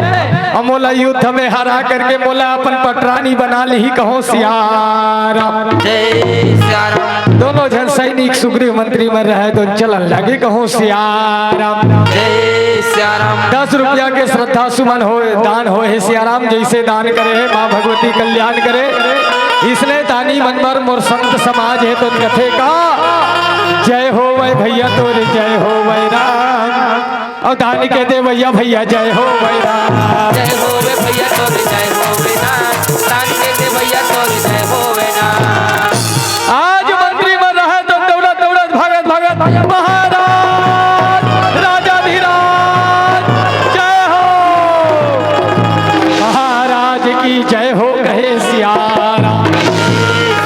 अउ मोला युद्ध में हरा करके मोला अपन पटरानी बना लिही कहो सियाराम। जय सियाराम। दोनों झन सैनिक सुग्रीव मंत्री मन रहय तो चलन लगे कहो सियाराम। जय सियाराम। दस रुपया के श्रद्धा सुमन होय, दान होय हे सियाराम, जइसे दान करे हे माँ भगवती कल्याण करे। इसने दानी मन बर मोर संत समाज हे तो कथे का, "जय होवय भैया तोरे, जय होवय राम।" अउ दानी कह दे भैया, भैया जय होवय राम। जय होवे भैया तोरे, जय होवे ना। दानी कह दे भैया तोरे, जय होवे ना। आज मंत्री मन रहय तो दौड़त दौड़त भागत भागत, "महाराज राजाधिराज जय हो, महाराज की जय हो," कहे सियाराम।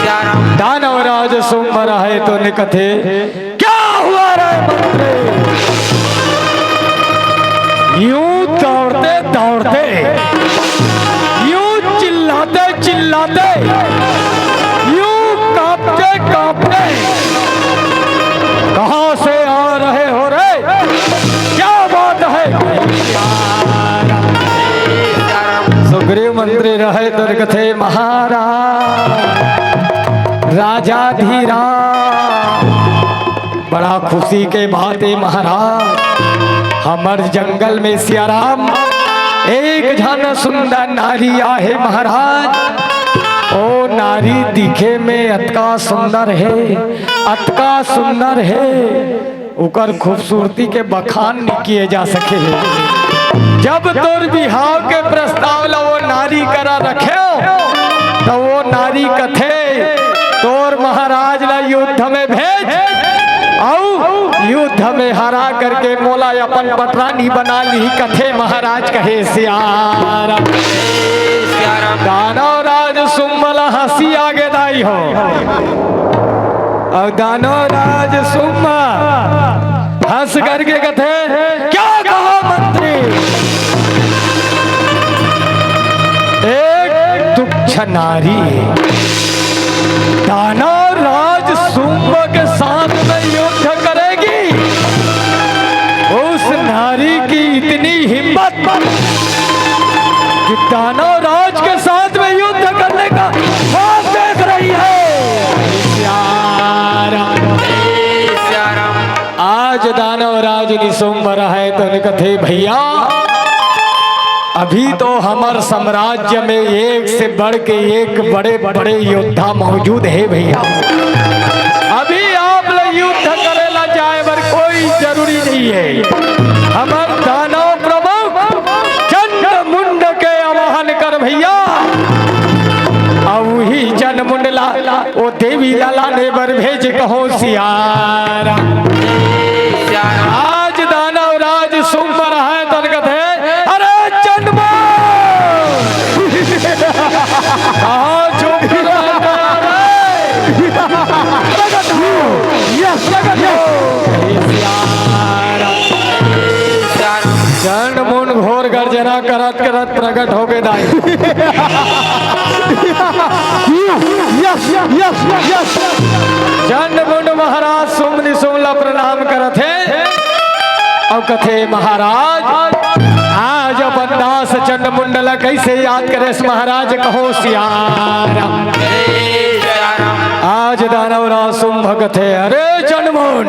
सियाराम। दानव राज शुंभ रहय तो ने कथे, "क्या हुआ रे मंत्री? यूं दौड़ते दौड़ते, यूं चिल्लाते चिल्लाते, यूं कांपते कांपते कहां से आ रहे हो रे? क्या बात है?" सुग्रीव मंत्री रहय तो कथे, "महाराज राजाधिराज, बड़ा खुशी के बात हे महाराज, हमर जंगल में सियाराम एक झन सुंदर नारी आहे महाराज। ओ नारी दिखे में अतका सुंदर हे, अतका सुंदर हे, ओकर खूबसूरती के बखान नइ किए जा सके हे। जब तोर बिहाव के प्रस्ताव ला वो नारी करा रखेंव, त वो नारी कथे, तोर महाराज ला युद्ध में भेज, अउ युद्ध में हरा करके मोला अपन पटरानी बना लिही," कथे महाराज कहे सियाराम। दानव राज शुंभ ला हंसी आगे दाई हो। अउ दानव राज शुंभ हंस करके कथे, "क्या कहा मंत्री? एक तुच्छ नारी दानव राज शुंभ के साथ में युद्ध करेगी? उस नारी की इतनी हिम्मत कि दानव राज के साथ में युद्ध करने का ख्वाब देख रही है।" सियाराम। आज दानव राज निशुंभ रहय तो ने कथे, "भैया, अभी तो हमर साम्राज्य में एक से बढ़ के एक बड़े बड़े योद्धा मौजूद हे भैया। अभी आप ला युद्ध करे ला जाए बर कोई जरूरी नइ हे। हमर दानव प्रमुख चंड मुंड के आवाहन कर भैया, अउ उही चंड मुंड ला ओ देवी ला लाने बर भेज कहो सियाराम।" आज दानव राज शुंभ रहय तो ने कथे, "अरे चंड मुंड, कहाँ छुप रहा है?" Yes, प्रगट हो। सियाराम। चंड मुंड घोर गर्जना करत करत प्रगट होगे दाई। Yes, yes, yes, yes। Chand मुंड महाराज शुंभ निशुंभ ला प्रणाम करत हे। अउ कथे महाराज, आज अपन दास चंड मुंड ला कइसे याद करेस महाराज, कहो सियाराम। आज दानव राज शुंभ कथे, अरे चंड मुंड,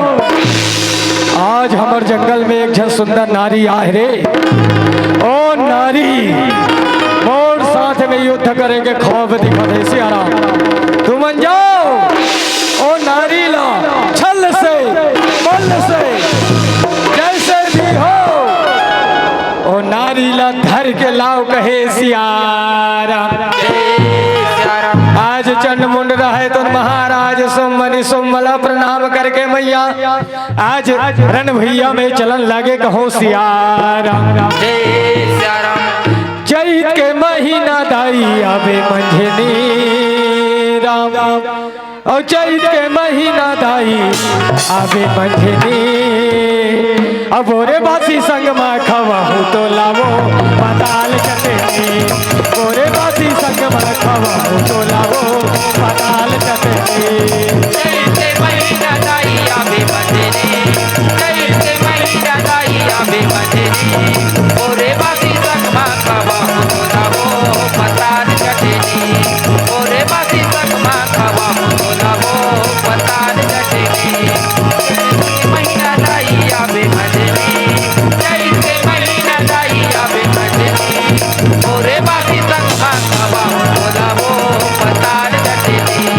आज हमर जंगल में एक झन सुंदर नारी आहे रे। ओ नारी, मोर साथ में युद्ध करे के ख्वाब दिखत हे सियाराम। तुमन जाव, ओ नारी ला छल से, बल से, जइसे भी हो, ओ नारी ला धर के लाव, कहे सियाराम। आज चंड मुंड रहे तो महाराज सुम्मनी सुम्मला प्रणाम करके मैया आज रण भुइयां में चलन लागे, कहो सियाराम। चैत के महीना दाई आवे मंझनी राम, अउ चैत के महीना दाई आवे मंझनी। अब बोरे बासी संग मा खवाहूं तोला वो पताल चटनी, बोरे बासी संग मा खवाहूं तोला वो पताल चटनी। चैत के महीना दाई आवे मंझनी, चैत के महीना दाई आवे मंझनी। बोरे बासी संग मा खवाहूं तोला वो पताल चटनी, बोरे बासी संग मा खवाहूं तोला वो पताल चटनी। महीना दाई आवे मंझनी, चैत के महीना दाई आवे मंझनी। बोरे बासी संग मा खवाहूं तोला वो पताल चटनी,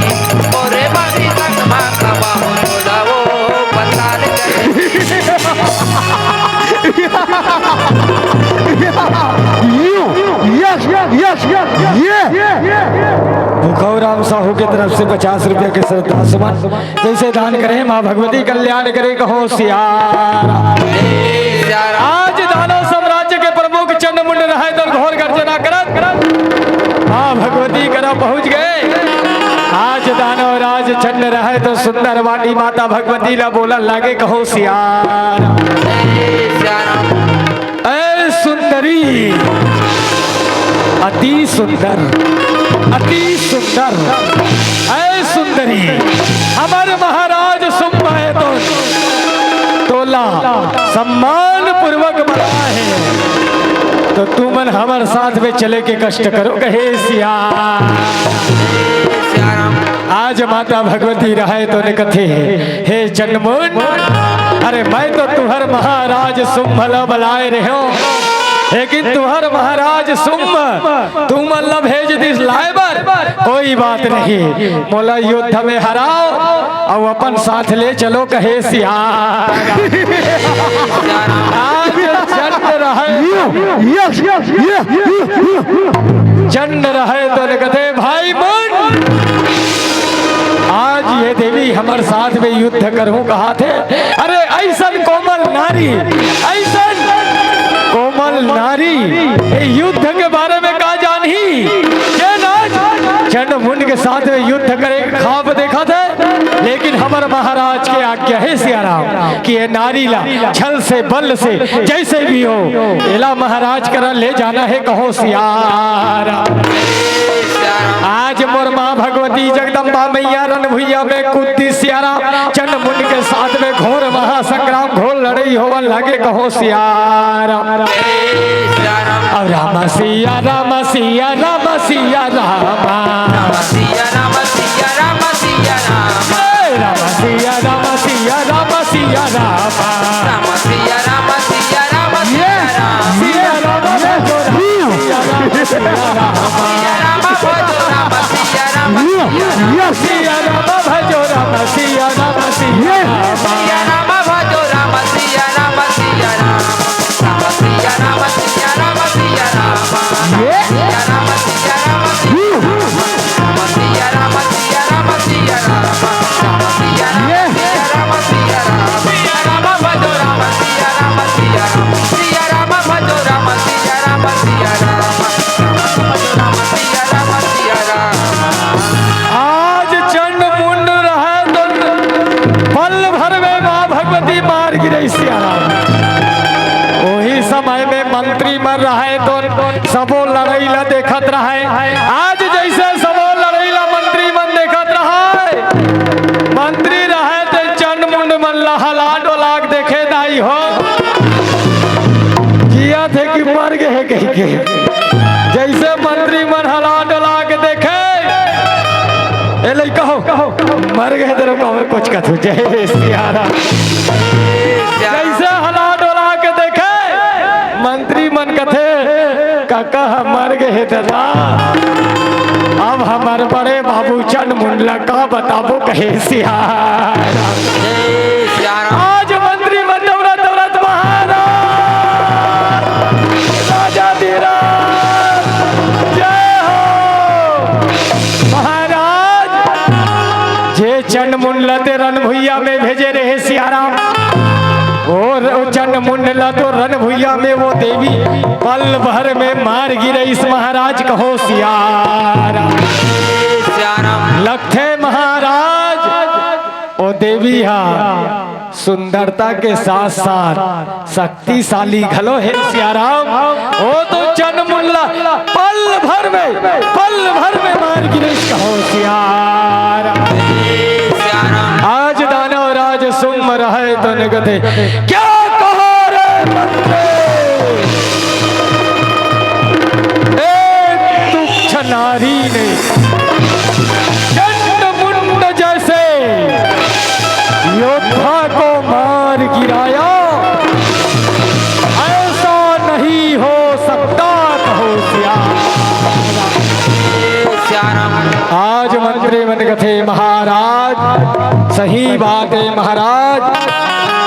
बोरे बासी संग मा खवाहूं तोला वो पताल चटनी। You, yes, yes, yes, yeah। भूखऊ Ram Sahu के तरफ से पचास रुपया के श्रद्धा सुमन जइसे दान करे, माँ भगवती कल्याण करे, कहो सियाराम। आज दानव साम्राज्य के प्रमुख चंड मुंड रहे तो घोर गर्जना करत, करत माँ भगवती करा पहुंच गए। आज दानव राज चंड रहे तो सुंदर वाणी माता भगवती ला बोलन लागे, कहो सियाराम। ऐ सुंदरी, अति सुंदर, अति सुंदर। ऐ सुंदरी, हमर महाराज सुम्भ हे तो तोला सम्मान पूर्वक बलाए हे, तो तुमन हमर साथ में चले के कष्ट करो, कहे सिया। आज माता भगवती रहे तो ने कथे, हे चंड मुंड, अरे मैं तो तुहर महाराज सुम्भ ल बलाए रहेंव, लेकिन तुहर महाराज सुम्भ तुमन ल भेज दिस लाए बर। कोई बात नहीं, मोला युद्ध में हराव अउ अपन साथ ले चलो, कहे सिया। आज चंड रहे, yes, yes, yes, yes। Chand रहे तो ने कथे, भाई मुंड, आज ये देवी हमर साथ में युद्ध करहूं कहाथे। अरे अइसन कोमल नारी, अइसन कोमल नारी, ये युद्ध के बारे में का जानही? जे ना चंड मुंड के साथ में युद्ध करे के ख्वाब देखथे, लेकिन हमर महाराज के आज्ञा हे सियाराम कि ये नारी ला छल से बल से जइसे भी हो, एला महाराज करा ले जाना हे, कहो सियाराम। आज मोर माँ भगवती जगदम्बा मैया रन भुइयां में कूद दिस सियाराम, चंड मुंड के साथ में घोर महासंग्राम, घोर लड़ई होवन लागे, कहो सियाराम। अउ राम सिया राम सिया राम सिया राम। राम सिया राम सिया राम सिया राम। हे राम सिया राम सिया राम सिया राम। राम सिया राम सिया राम सिया राम। सिया राम भजो राम सिया राम सिया राम। सिया राम भजो राम सिया राम सिया राम। सिया राम भजो राम सिया राम सिया राम। सिया राम भजो राम सिया राम सिया राम। राम सिया राम सिया राम सिया राम। ये? सिया राम सिया राम सिया राम। राम सिया राम सिया राम सिया राम। राम सिया राम ये? सिया राम सिया राम। सिया राम भजो राम सिया राम सिया राम। सिया राम भजो राम सिया राम सिया राम। राम सिया राम सिया राम सिया राम। आज चंड मुंड रहे तो पल भर में माँ भगवती मार गिरे सिया राम। ओही समय में मंत्री मन रहे तो सबो लड़ई ला देखत रहे। आज जइसे सबो लड़ई ला मंत्री मन देखत रहे, मंत्री रहे ते चंड मुंड मन ला हला डोला के देखे दाई हो। जइसे मंत्री मन हला डोला के देखे, ए लइका हो, मर गे तेरे को अउ कुछ कथू। जय सिया राम। जइसे हला डोला के देखे, मंत्री मन कथे, "काका ह मर गे हे ददा, अब हमर बड़े बाबू चंद मुंडला का बताबो," कहे सिया राम। जय सिया राम। आज मंत्री मन दौड़त दौड़त महाराज, राजा धीराज, जय हो महाराज। जे चंद मुंडला ते रन भुइया में भेजे रहे सिया राम, अउ चंद मुंडला तो रन भुइया में वो देवी पल भर में मार गिरइस महाराज, कहो सिया राम। सिया राम। लगथे महाराज, ओ देवी हा सुंदरता के साथ साथ शक्तिशाली घलो हे सिया राम। ओ तो चंद मुंडला पल भर में, पल भर में मार गिरइस, कहो सिया राम। सिया राम। आज दानव राज सुम्भ रहय तो ने कथे, "क्या कहा रे मंत्री? एक तुच्छ नारी ने चंड मुंड जैसे योद्धा को मार गिराया, ऐसा नहीं हो सकता," कहो सिया। आज मंत्री मन कथे, "महाराज, सही बात हे महाराज,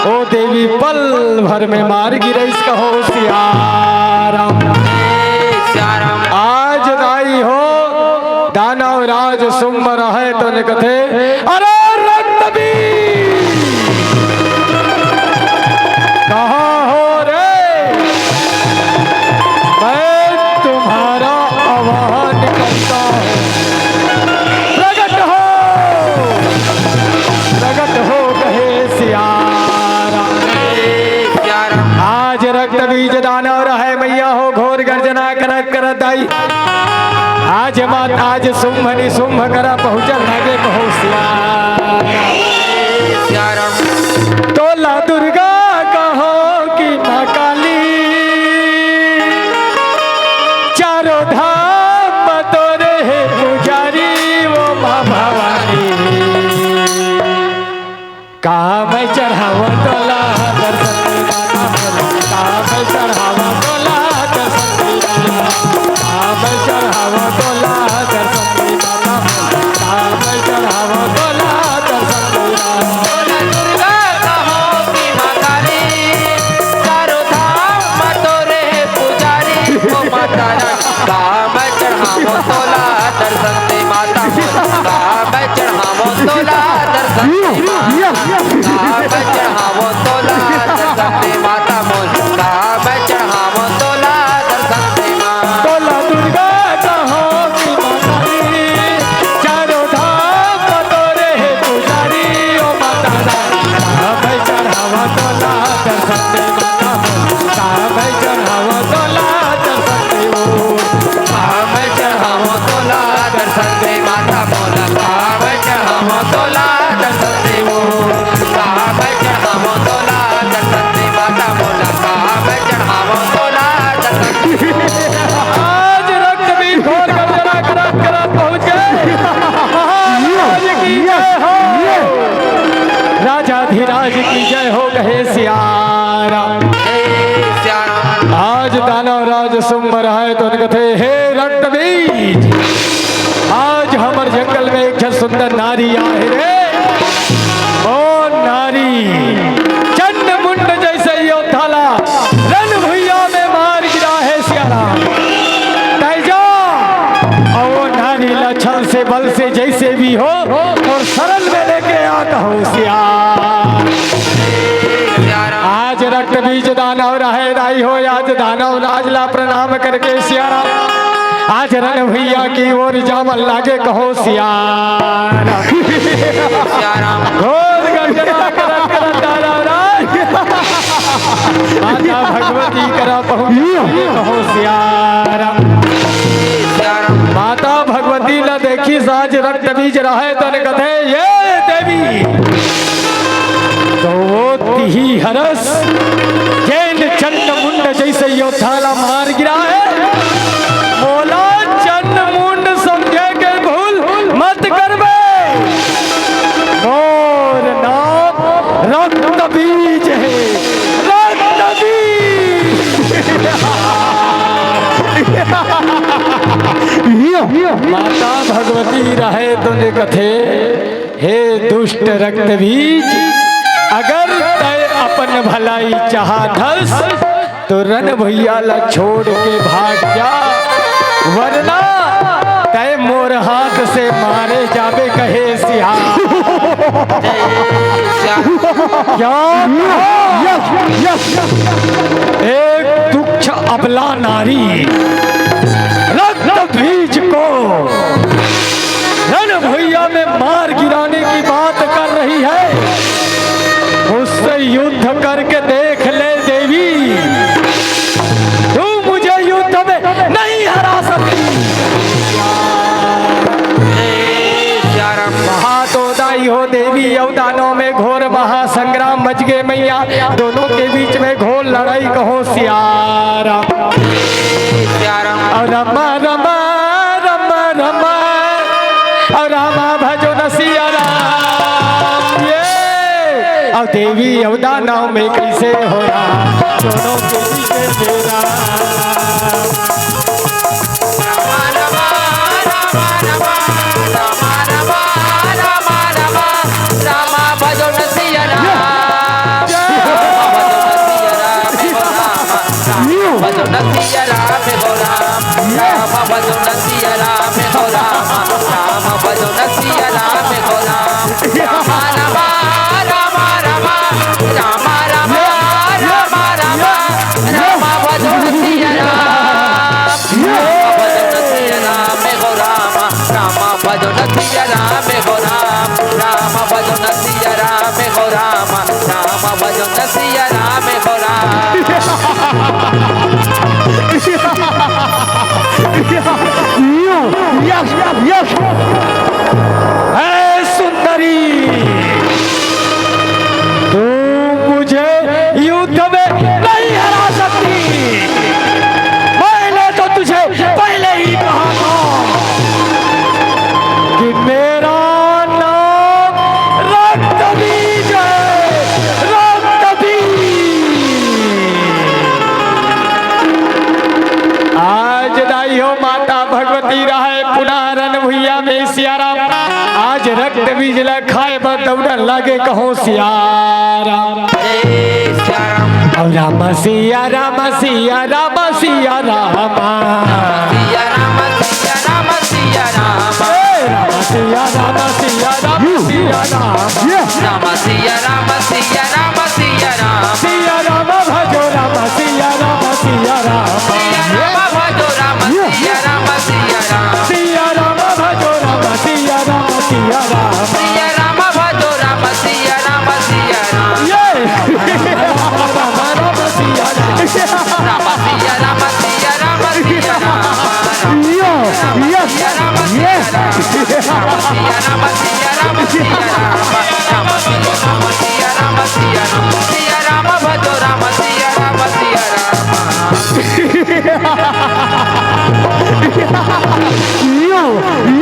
ओ देवी पल भर में मार गिरइस," कहो सिया राम। आज दाई हो, दानव राज सुम्भ रहय तो ने कथे, "अरे रक्तबीज, कहाँ हो रे? मैं तुम्हारा आह्वान करता हूँ, प्रगट हो, प्रगट हो," कहे सिया राम। आज रक्तबीज दानव रहय मैया हो, घोर गर्जना करत करत दाई। आज मात, आज सुम्भ निसुम्भ करा पहुँचल लागे, कहो सिया। सिया राम। तोला दुर्गा कहो कि माँ काली, चारों धाम तोरे हे पुजारी, ओ माँ भवानी। का मैं चढ़ावँ तोला दर्शन दे माता मोर, का मैं चढ़ावँ तोला दर्शन दे माता, का मैं चढ़ावँ तोला दर्शन दे माता मोर, का मैं चढ़ावँ तोला दर्शन दे माता। बोला दुर्गा कहो कि माँ काली, चारों धाम तोरे पुजारी, ओ माता रानी। का मैं चढ़ावँ तोला दर्शन दे माता मोर, का मैं चढ़ावँ तोला दर्शन दे माता। का मैं चढ़ावँ तोला दर्शन दे माता मोर, का मैं चढ़ावँ तोला दर्शन दे माता। बोला दुर्गा कहो कि माता रानी, चारों धाम तोरे हे पुजारी, ओ माता रानी। का मैं चढ़ावँ तोला दर्शन दे माता मोर, का मैं चढ़ावँ तोला दर्शन दे ओ। का मैं चढ़ावँ तोला दर्शन दे माता मोर, का मैं चढ़ावँ तोला दर्शन दे ओ। का मैं चढ़ावँ तोला दर्शन दे माता मोर, का मैं चढ़ावँ तोला दर्शन दे ओ। आज रक्तबीज घोर गर्जना करत करत पहुँच गे। आज की जय हो। राजाधिराज की जय हो, कहे सिया राम। जय सिया राम। आज दानव राज सुम्भ रहय तो कथे, "हे रक्तबीज, आज हमर जंगल में एक झन सुंदर नारी आहे रे। ओ नारी, चंड मुंड जैसे योद्धा ला रन भुइया में मार गिराहे सिया राम। तैं जा, अउ ओ नारी ला छल से बल से जैसे भी हो, अउ शरण में लेके आ," कहो सिया। आज रक्तबीज दानव रहय दाई हो, आज दानव राज ला प्रणाम करके सिया राम आज रन भुइया की ओर जावन लागे, कहो सिया राम। सिया राम। घोर गर्जना करत करत दानव राज माता भगवती करा पहुँच, कहो सिया राम। सिया राम। माता भगवती ला देखिस आज रक्तबीज रहय तो ने कथे, "ये देवी, तो ओ तिही हरस, जेन चंड मुंड जैसे योद्धा ला मार गिराहे, माता भगवती रहे तो ने कथे, हे दुष्ट रक्त बीज, अगर तय अपन भलाई चाहत हस, तो रन भैया ला छोड़ के भाग जा, वरना तय मोर हाथ से मारे जाबे, कहे सियार। क्या? Yes, yes. एक तुच्छ अबला नारी रक्त बीज को रण भुइयां में मार गिराने की बात कर रही है। मुझसे युद्ध करके देख ले देवी, तू मुझे युद्ध में नहीं हरा सकती। हे सियाराम। महादोदाई हो देवी, अउ दानव में घोर महासंग्राम मच गे मैया, दोनों के बीच में घोर लड़ाई, कहो सियाराम। हे सियाराम। अउ रमा रमा रमा रमा, अउ रामा भजो न सियाराम। ये अउ देवी अउ दानव में कैसे हो राम, दोनों के बीच में राम। Yes, yes. हे सुंदरी, तू मुझे युद्ध में नहीं हरा सकती। मैंने तो तुझे पहले ही कहा था कि मेरा नाम रक्तबीज है, रक्तबीज। आज दाई हो माता भगवती रहे पुनः रन भुइया में सियाराम। आज रक्त बीज ल खाए बर दौड़न लागे, कहो सियाराम। जय सियाराम। अब राम सिया राम सिया राम सिया राम। सिया राम, सिया राम, सिया राम। ए, राम सिया राम सिया राम सिया राम। राम सिया राम, सिया राम, सिया राम। सिया राम भजो राम सिया राम सिया राम। सिया राम भजो राम सिया राम, सिया राम। सिया राम भजो राम सिया राम सिया राम। सिया राम भजो राम सिया राम, सिया राम। ये। राम राम सिया राम। राम सिया राम, सिया राम, सिया राम। यो, यस, यस। यो,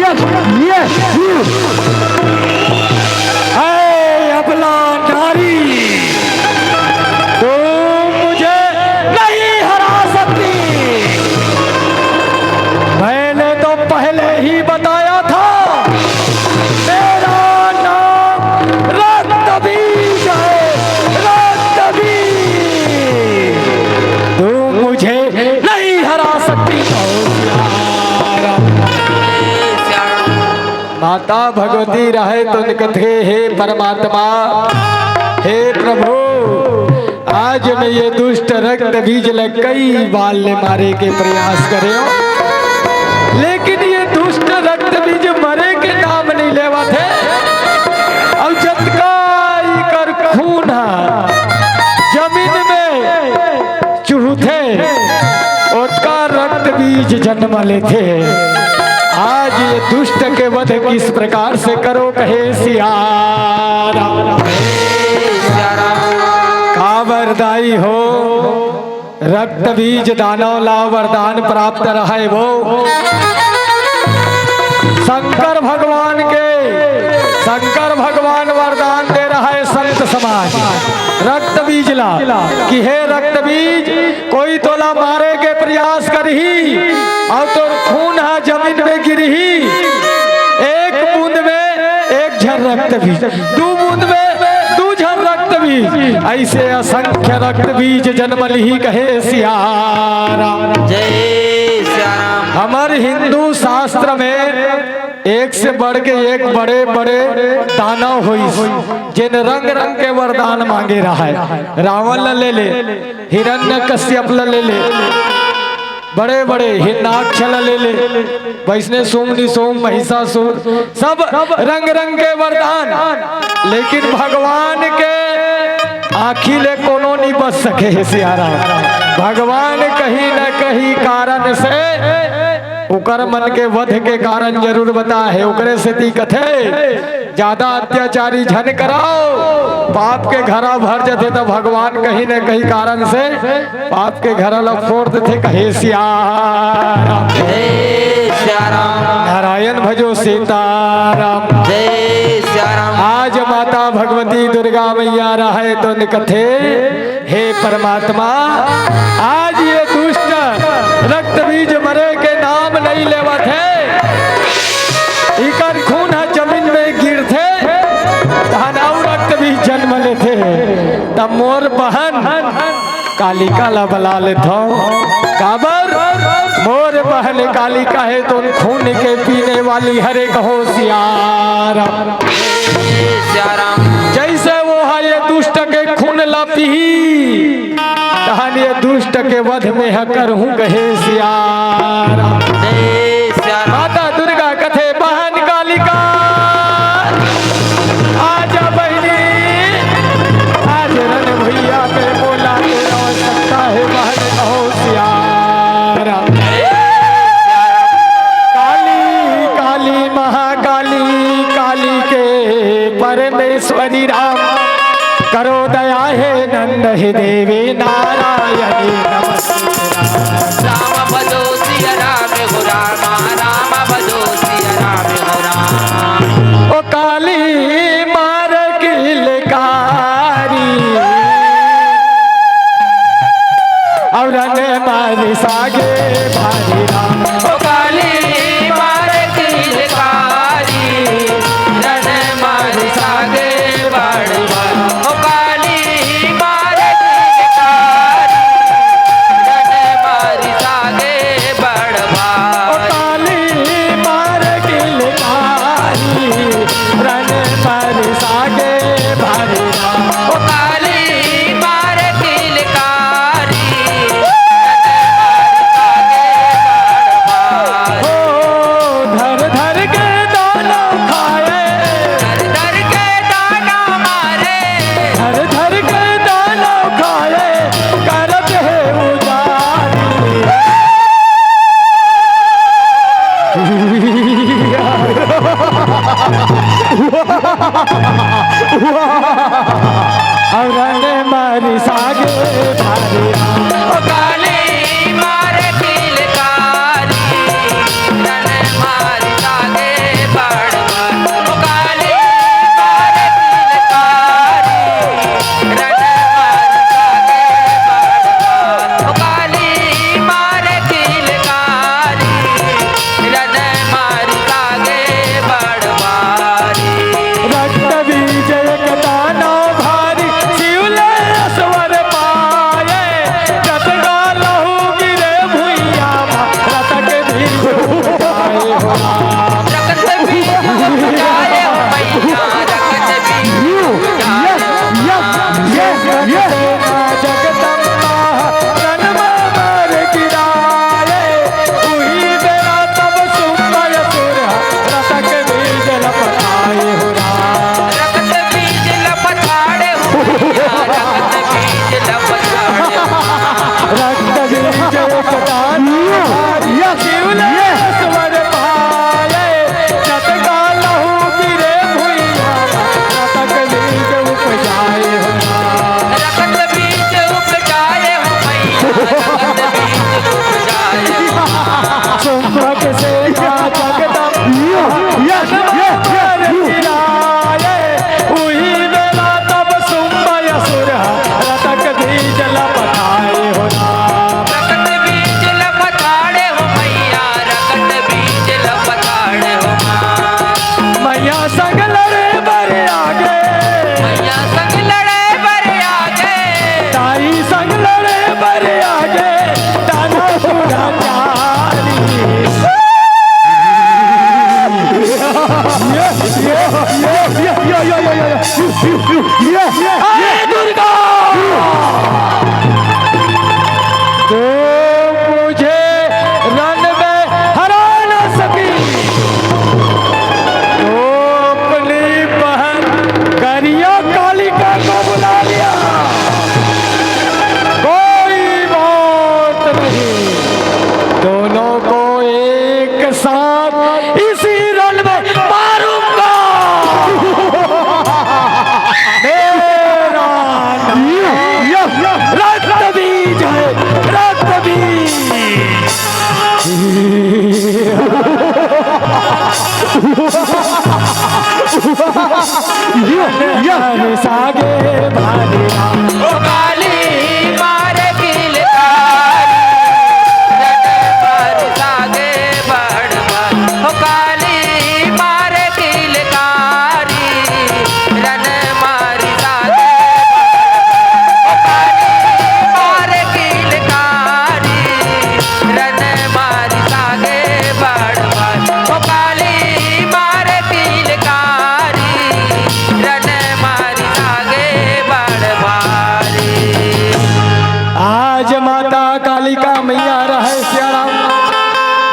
यस, यस। हे अबला नारी, तू मुझे नहीं हरा सकती। मैंने तो पहले ही बताया था, मेरा नाम रक्तबीज है, रक्तबीज। तू मुझे नहीं हरा सकती। माता भगवती रहे तो कथे, हे परमात्मा, हे प्रभु, आज मैं ये दुष्ट रक्त बीज ल कई बार ले मारे के प्रयास करे हो, लेकिन ये दुष्ट रक्त बीज मरे के नाम नहीं लेवत हे। अउ जतका इकर खून ह जमीन में चुहथे, ओतका रक्त बीज जन्म लेथे। आज ये दुष्ट के वध किस प्रकार से करो, कहे सियाराम। का वरदाई हो, रक्त बीज दानव ला वरदान प्राप्त रहे वो। शंकर भगवान के, शंकर भगवान वरदान दे रहे संत समाज रक्त बीज ला कि हे रक्त बीज, कोई तोला मारे के प्रयास करही अउ तोर खून ह जमीन में गिर रक्त बीज, दू बूंद में दू झन रक्त बीज, ऐसे असंख्य रक्त बीज जनम लिही कहे सिया राम। जय सिया राम। हमर हिंदू शास्त्र में एक से बढ़ के एक बड़े बड़े दानव होइस, जेन रंग रंग के वरदान मांगे रहय। रावण ला ले ले, हिरण्यकश्यप ला ले ले, बड़े बड़े हिरणाक्ष ला ले ले, वैसने सोम निसोम महिषासुर, सब रंग रंग के वरदान, लेकिन भगवान के आँखी ले कोनो नहीं बच सके हे सिया राम। भगवान कहीं न कहीं कारण से ओकर मन के वध के कारण जरूर बता हे। ओकरे सेती कथे, ज्यादा अत्याचारी झन कराओ, पाप के घरा भर जथे त भगवान कहीं न कहीं कारण से पाप के घरा ला फोड़ देथे कहे सिया राम। जय सिया राम। नारायण भजो सीताराम। जय सिया राम। आज माता भगवती दुर्गा मैया रहय तो कथे, हे परमात्मा, आज ये दुष्ट रक्त बीज मरे के नाम नहीं लेवत हे, इकर खून ह जमीन में गिरथे, तहन अउ रक्त बीज जन्म लेथे। तब मोर बहन कालिका ला बला लेथव, काबर मोर बहन कालिका हे तो खून के पीने वाली हरे कहो सिया राम। जय सिया राम। जैसे वो हा ये दुष्ट के खून ला पीही, तहन ये दुष्ट के वध में ह करहूं कहे सिया राम। जय सिया राम। माता दुर्गा कथे, बहन कालिका, आजा बहिनी, आज रण भुइया पे मोला के आवश्यकता हे, बहन कहो सिया राम। काली, काली, महाकाली, काली के परमेश्वरी राम, करो दया हे नंद हे देवी नारायणी नमस्तुते। राम भजो सिया राम हो राम, राम भजो सिया राम हो राम। ओ काली मार किलकारी, अउ रन मारी सागे भारी राम। ओ काली मार किलकारी, रन मारी सागे बड़ भारी। ओ काली मार किलकारी, रन मारी सागे बड़ भारी। ओ काली मार किलकारी, रन मारी सागे भारी राम। ओ काली मार किलकारी, रन मारी सागे बड़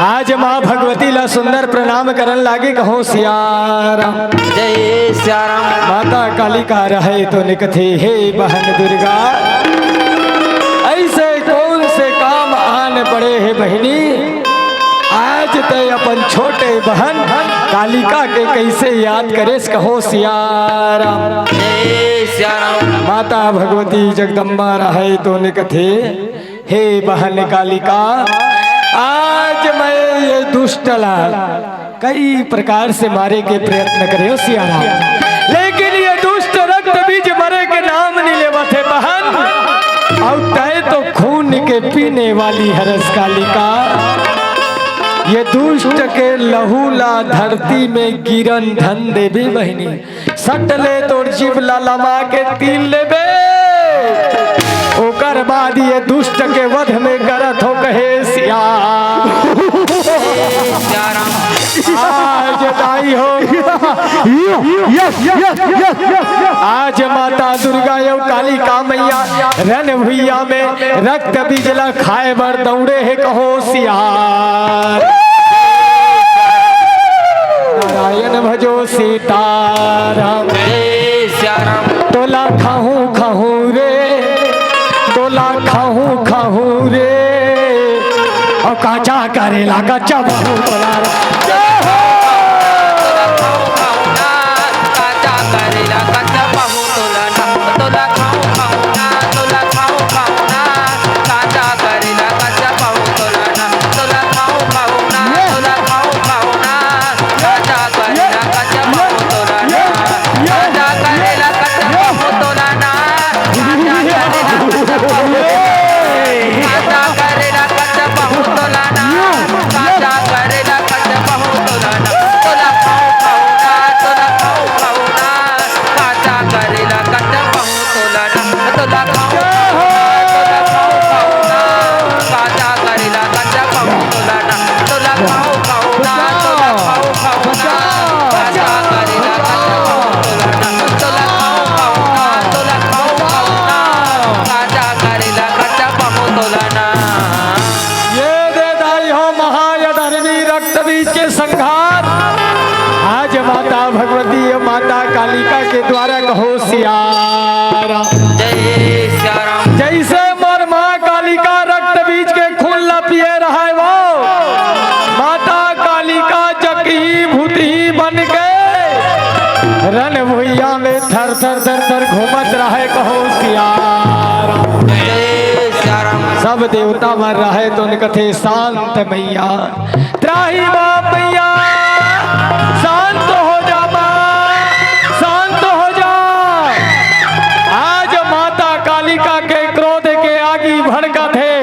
आज माँ भगवती ला सुंदर प्रणाम करन लागे, कहो सियाराम। जय सियाराम। माता कालिका रहय तो निकथे, हे बहन दुर्गा, अइसे कौन से काम आन पड़े हे बहिनी? आज तैं अपन छोटे बहन कालिका के कइसे याद करेस, कहो सियाराम। जय सियाराम। माता भगवती जगदम्बा रहय तो निकथे, हे बहन कालिका, आज मैं ये दुष्ट ला कई प्रकार से मारे के प्रयत्न करेंव सियाराम, लेकिन ये दुष्ट रक्त बीज मरे के नाम नइ लेवत हे बहन। अउ तैं तो खून के पीने वाली हरस कालिका, ये दुष्ट के लहू ला धरती में गिरन धन देबे बहिनी। सट ले तोर जीभ ला लमा के तीर लेबे। ओकर बाद ये दुष्ट के वध में करत हों कहे सिया। आज दाई हो। Yes, yes, yes, yes, yes। आज माता दुर्गा अउ कालिका मइया रन भुइयां में रक्त बीज ला खाय बर दउड़े हे कहो सिया। नारायण भजो सीताराम। जय सियाराम। तोला खाहूं खाहूं रे, तोला खाहूं खाहूं रे, अउ काचा करेला कच्चा बहू तोला। जय हो। ये दे दाई हो महायधर्मी रक्त बीज के संघार। आज माता भगवती अउ माता कालिका के द्वारा कहो सियाराम। जय सियाराम। जइसे मोर माँ कालिका रक्त बीज के खून ला पिए रहय वो, माता कालिका जकही भूतही बन के रन भुइयां में थर थर थर थर घूमत रहय कहो सियाराम। जय सियाराम। सब देवता मन रहय तो कथे शांत मइया, त्राही माँ मइया, शांत हो जा माँ, शांत हो जा। आज माता कालिका के क्रोध के आगी भड़कत हे।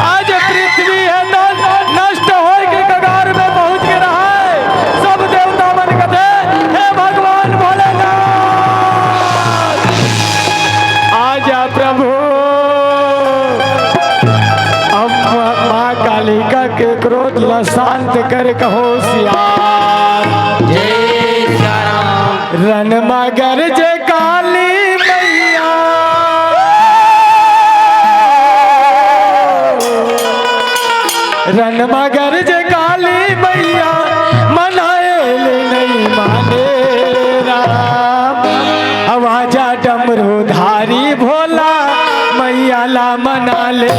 आज पृथ्वी हे तो नष्ट होय के कगार में पहुंच के रहय। सब देवता मन कथे, हे भगवान भोलेनाथ, आजा प्रभु, अब माँ कालिका के क्रोध ला शांत कर कहो सियाराम। जय सियाराम। रन म गरजे काली मइया, रन म गरजे काली मइया, मनाए ले नइ माने राम। अब आजा डमरू धारी भोला, मइया ला मना ले।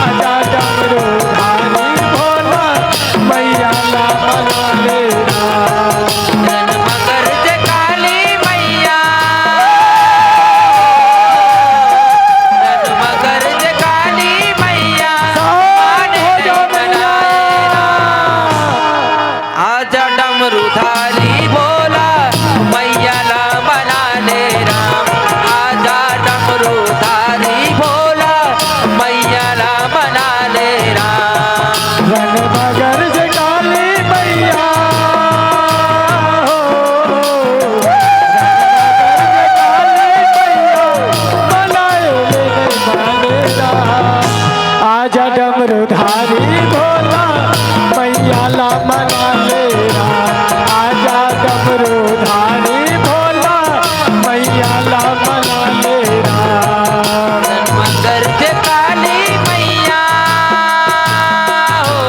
आजा डमरू धारी भोला, मइया ला मना ले राम। रन म गरजे काली मइया, रन म गरजे काली मइया, शांत हो जा मइया। आजा डमरू धारी भोला, मइया ला मना ले राम। आजा डमरू धारी भोला, मइया ला मना ले राम। रन म गरजे काली मइया हो, रन म गरजे काली मइया, मनाए ले नइ माने राम। आजा डमरू धारी भोला, मइया ला मना ले राम। आजा डमरू धारी भोला, मइया ला मना ले राम। रन म गरजे काली मइया हो,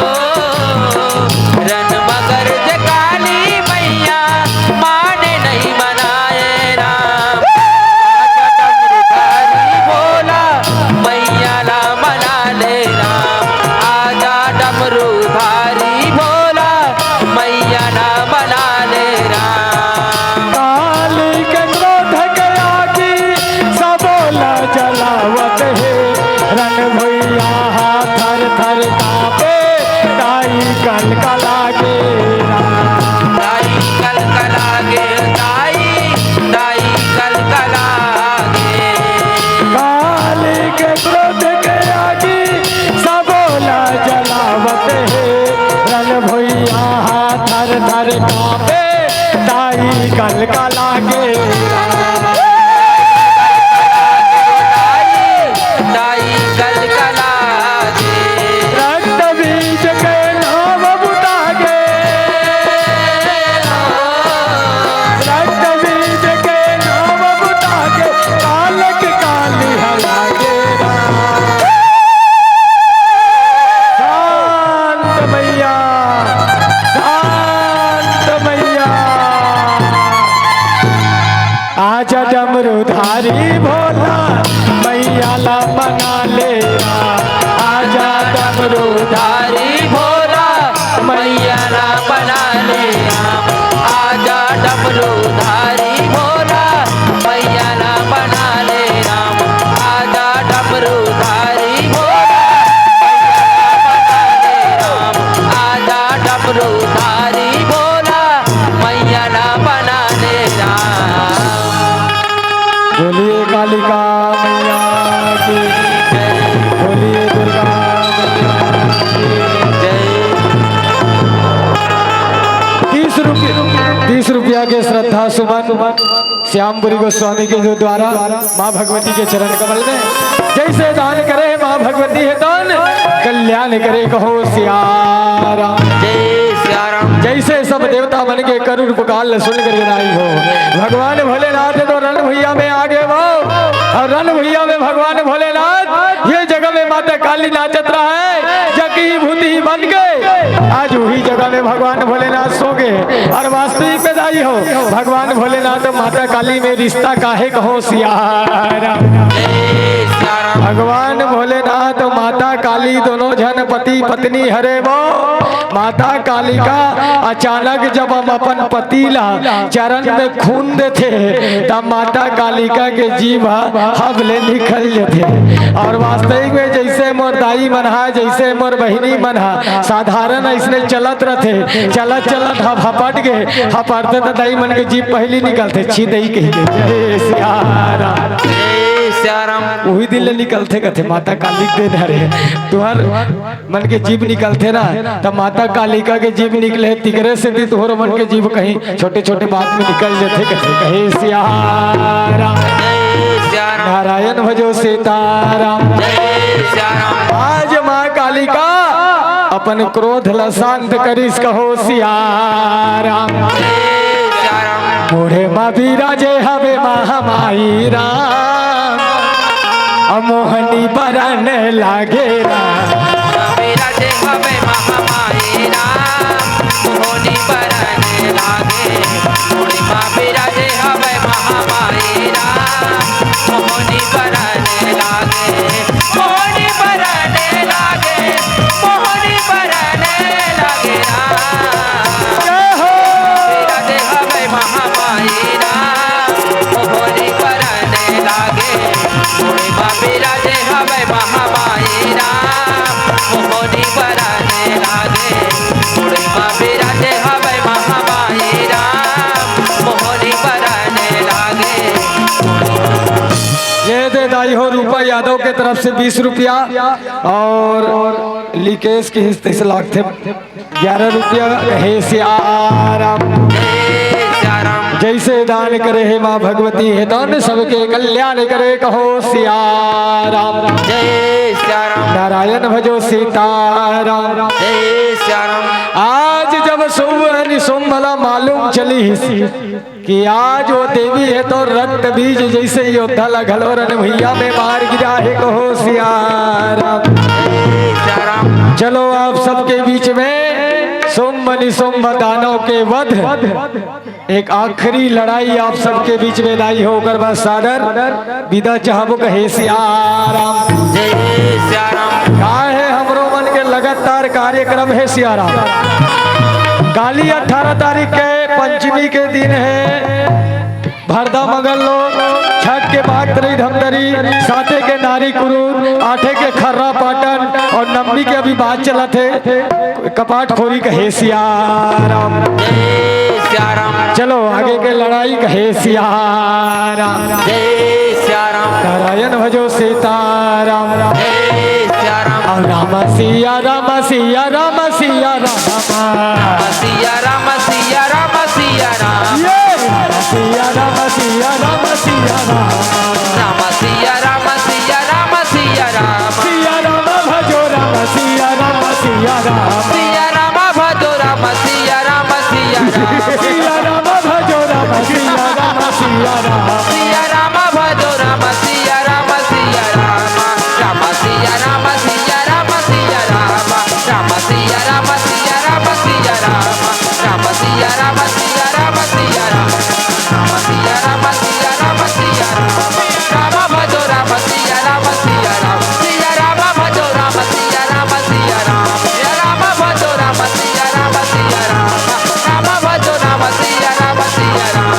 कलका लागे। दाई कलका लागे। रक्त बीज के नाम बुता गे। रक्त बीज के नाम बुता गे। कालक काली हला गे। शांत मैया, शांत मैया। आजा डमरूधारी भोला, मैया ला मना ले। आजा डमरूधारी भोला, मैया ला मना ले। आजा डमरूधारी भोला, मैया ला मना ले राम। आजा डमरूधारी भोला, मैया ला मना ले राम। आजा डमरूधारी भोला, मैया ला मना ले राम। बोलिए कालिका मैया की जय। बोलिए दुर्गा मैया की जय। तीस रुपये, तीस रुपया के श्रद्धा सुमन श्यामपुरी गोस्वामी के जो द्वारा माँ भगवती के चरण कमल में जैसे दान करे माँ भगवती है दान, कल्याण करे कहो सियाराम। जय सियाराम। जैसे सब देवता मन के करुण पुकार ल सुन कर आई हो, भगवान भोलेनाथ तो रण भुइया में आ गए वो, और रण भुइया में भगवान भोलेनाथ ये जगह में माता काली नाचत रहा है, जकी भूति बन के आज वही जगह में भगवान भोलेनाथ सो गए। और वास्तविक में दाई हो, भगवान भोलेनाथ और माता काली में रिश्ता काहे कहो सियाराम। भगवान भोलेनाथ और माता काली दोनों झन पति पत्नी हरे वो। माता कालिका अचानक जब हम अपन पति ला चरण में खून देथे, तब माता कालिका के जीभ ह हब ले निकल जथे। और वास्तविक में जैसे मोर दाई मन हा, जैसे मोर बहिनी मन हा, साधारण ऐसने चलत रथे, चलत चलत हब हपट गे, हपटथे त दाई मन के जीभ पहली निकलथे, "छी दई," कहि के। जय सियाराम। जय सियाराम। उही दिन ले निकलथे कथे, माता काली के दे धरे। तुहर मन के जीभ निकलथे ना, त माता कालिका के जीभ निकले, तिकरे सेती तोहर मन के जीभ कहीं छोटे-छोटे बात में निकल जथे, कथे, कहे सियाराम। जय सियाराम। नारायण भजो सीताराम। जय सियाराम। आज माँ कालिका अपन क्रोध ला शांत करिस, कहो सियाराम। जय सियाराम। मुड़े मा बिराजे हवे महामाई राम। अ मोहनी बरन लागे राम। बिराजे हवे महामाई राम, मोहनी बरन लागे। मुड़ी मा बिराजे हवे महामाई राम, मोहनी बरन लागे। मोहनी बरन लागे, मोहनी बरन लागे राम। जय हो। बिराजे हवे महामाई राम, मोहनी बरन लागे। मुड़ी मा बिराजे हवे महामाई राम, मोहनी बरन लागे। मुड़ी मा बिराजे हवे महामाई राम, मोहनी बरन लागे। ये दे दाई हो रूपा यादव के तरफ से बीस रुपया और लिकेश के हिस्से से लागथे ग्यारह रुपया। हे सियाराम। जय सियाराम। जैसे दान करे हे माँ भगवती, हे दान सबके कल्याण करे, कहो सियाराम। जय सियाराम। नारायण भजो सीताराम। जय सियाराम। आज जब शुभ निशुंभ ला मालूम चलिस कि आज वो देवी हे तो रक्त बीज जैसे योद्धा ला घलो रण भुइया में मार गिरा हे, कहो सियाराम। जय सियाराम। चलो आप सबके बीच में शुंभ निशुंभ दानव के वध, एक आखिरी लड़ाई आप सबके बीच में लाई हो, ओकर बाद सादर विदा चाहबो, कहे सियाराम। जय सियाराम। का हे हमरो मन के लगातार कार्यक्रम हे सियाराम। काली अठारह तारीख के पंचमी के दिन हे। भरदा मगल लोग छठ के बात रही धमतरी, साते के नारी कुरूर, आठे के खर्रा पाटन और नवमी के अभी बात चलत हे। कपाट खोरी कहे सियाराम। जय सियाराम। चलो आगे के लड़ाई कहे सियाराम। जय सियाराम। नारायण भजो सीताराम। जय सियाराम। राम सिया राम सिया राम सिया राम। सिया राम सिया राम सिया राम। ये। सिया राम, सिया राम, सिया राम। राम सिया राम, सिया राम, सिया राम। सिया राम भजो राम, सिया राम, सिया राम। सिया राम भजो राम, सिया राम, सिया राम। सिया राम भजो राम, सिया राम, सिया राम। सिया राम भजो राम, सिया राम, सिया राम। राम सिया राम, सिया राम, सिया राम। राम सिया राम, सिया राम, सिया राम। राम सिया राम, सिया राम, सिया राम। राम सिया राम, सिया राम, सिया राम। राम भजो राम, सिया राम, सिया राम। सिया राम भजो राम, सिया राम, सिया राम। सिया राम भजो राम, सिया राम, सिया राम। राम भजो राम, सिया राम, सिया राम।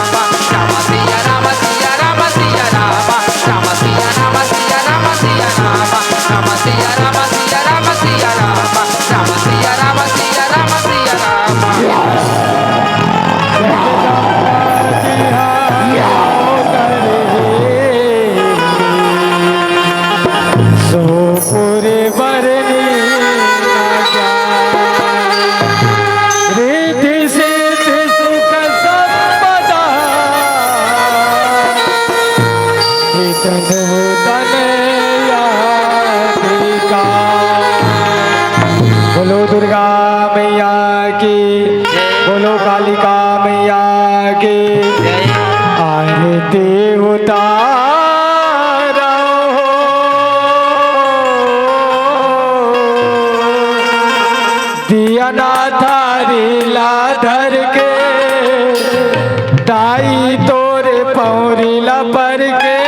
राम सिया राम, सिया राम, सिया राम। राम सिया राम, सिया राम, सिया राम। राम सिया राम, सिया राम, सिया राम। राम सिया राम, सिया राम, सिया राम। सोपुर बरनी रिद्धि सिद्धि सुख संपदा। इतन उतन यादिका। बोलो दुर्गा मैया की, बोलो कालिका मैया की। आरती उतारो। दिया ना थारी ला धर के, दाई तोरे पौरी ला पर के,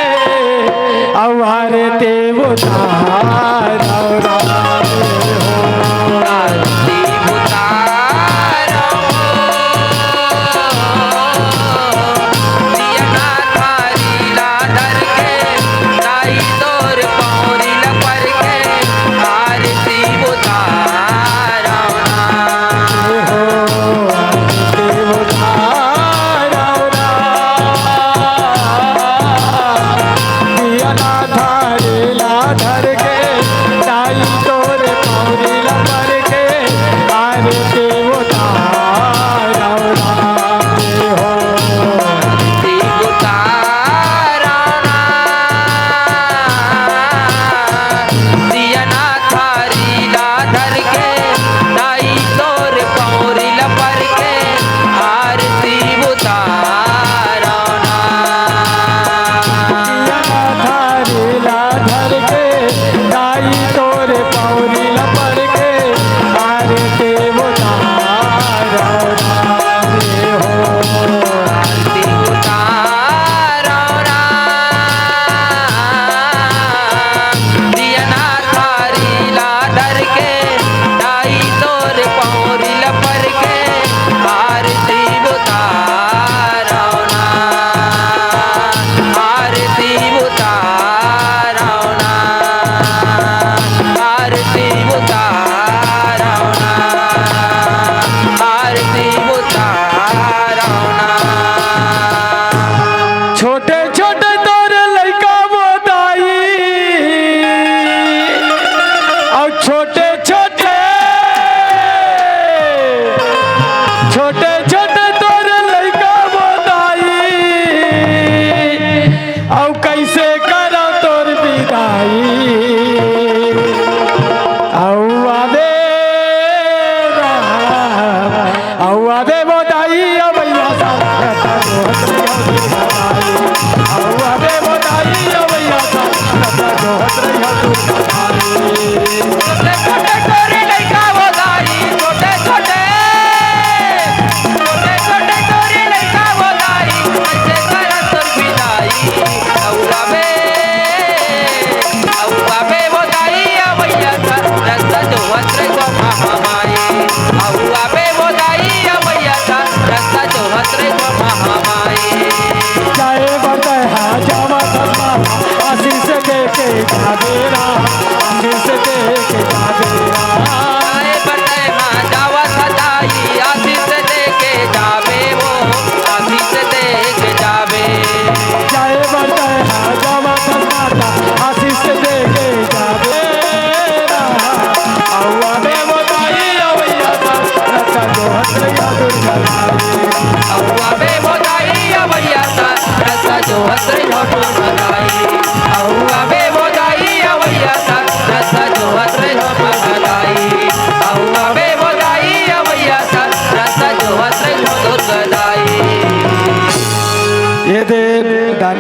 अउ आरती उतारो। आरती उतारो। दिया ना थारी ला धर के, दाई तोर पौरी ला पर के, आरती उतारो ना। हो, आरती उतारो ना।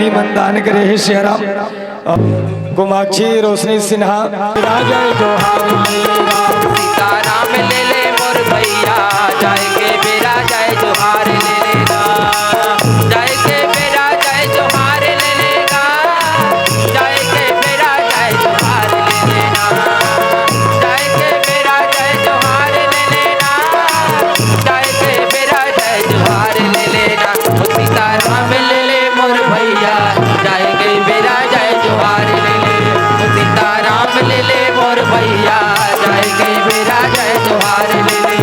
मन दान करे हे सियाराम। कामाक्षी रोशनी सिन्हा। राजा जोहार। सीताराम ले ले मोर भैया, जाए के बेरा जय जोहार ले लेना। जाए के बेरा जय जोहार ले लेना। जाए के बेरा जय जोहार ले लेना। जाए के बेरा जय जोहार ले लेना। जाए के बेरा जय जोहार ले लेना। ओ सीताराम ले ले मोर भैया, जाए के बेरा जय जोहार ले ले। ओ सीताराम ले ले मोर भैया, जाए के बेरा जय जोहार ले ले।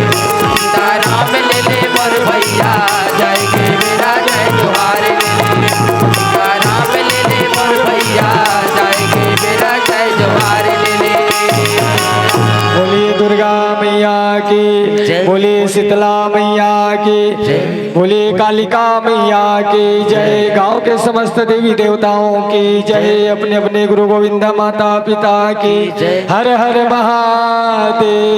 सीताराम ले ले मोर भैया, जाए के बेरा जय जोहार ले ले। सीताराम ले ले मोर भैया, जाए के बेरा जय जोहार ले ले। बोलिए दुर्गा मैया की, जय। बोलिए शीतला मैया की, जय। बोलिए कालिका मैया की जय। गांव के समस्त देवी देवताओं की जय। अपने अपने गुरु गोविंदा माता पिता की जय। हर हर महादेव।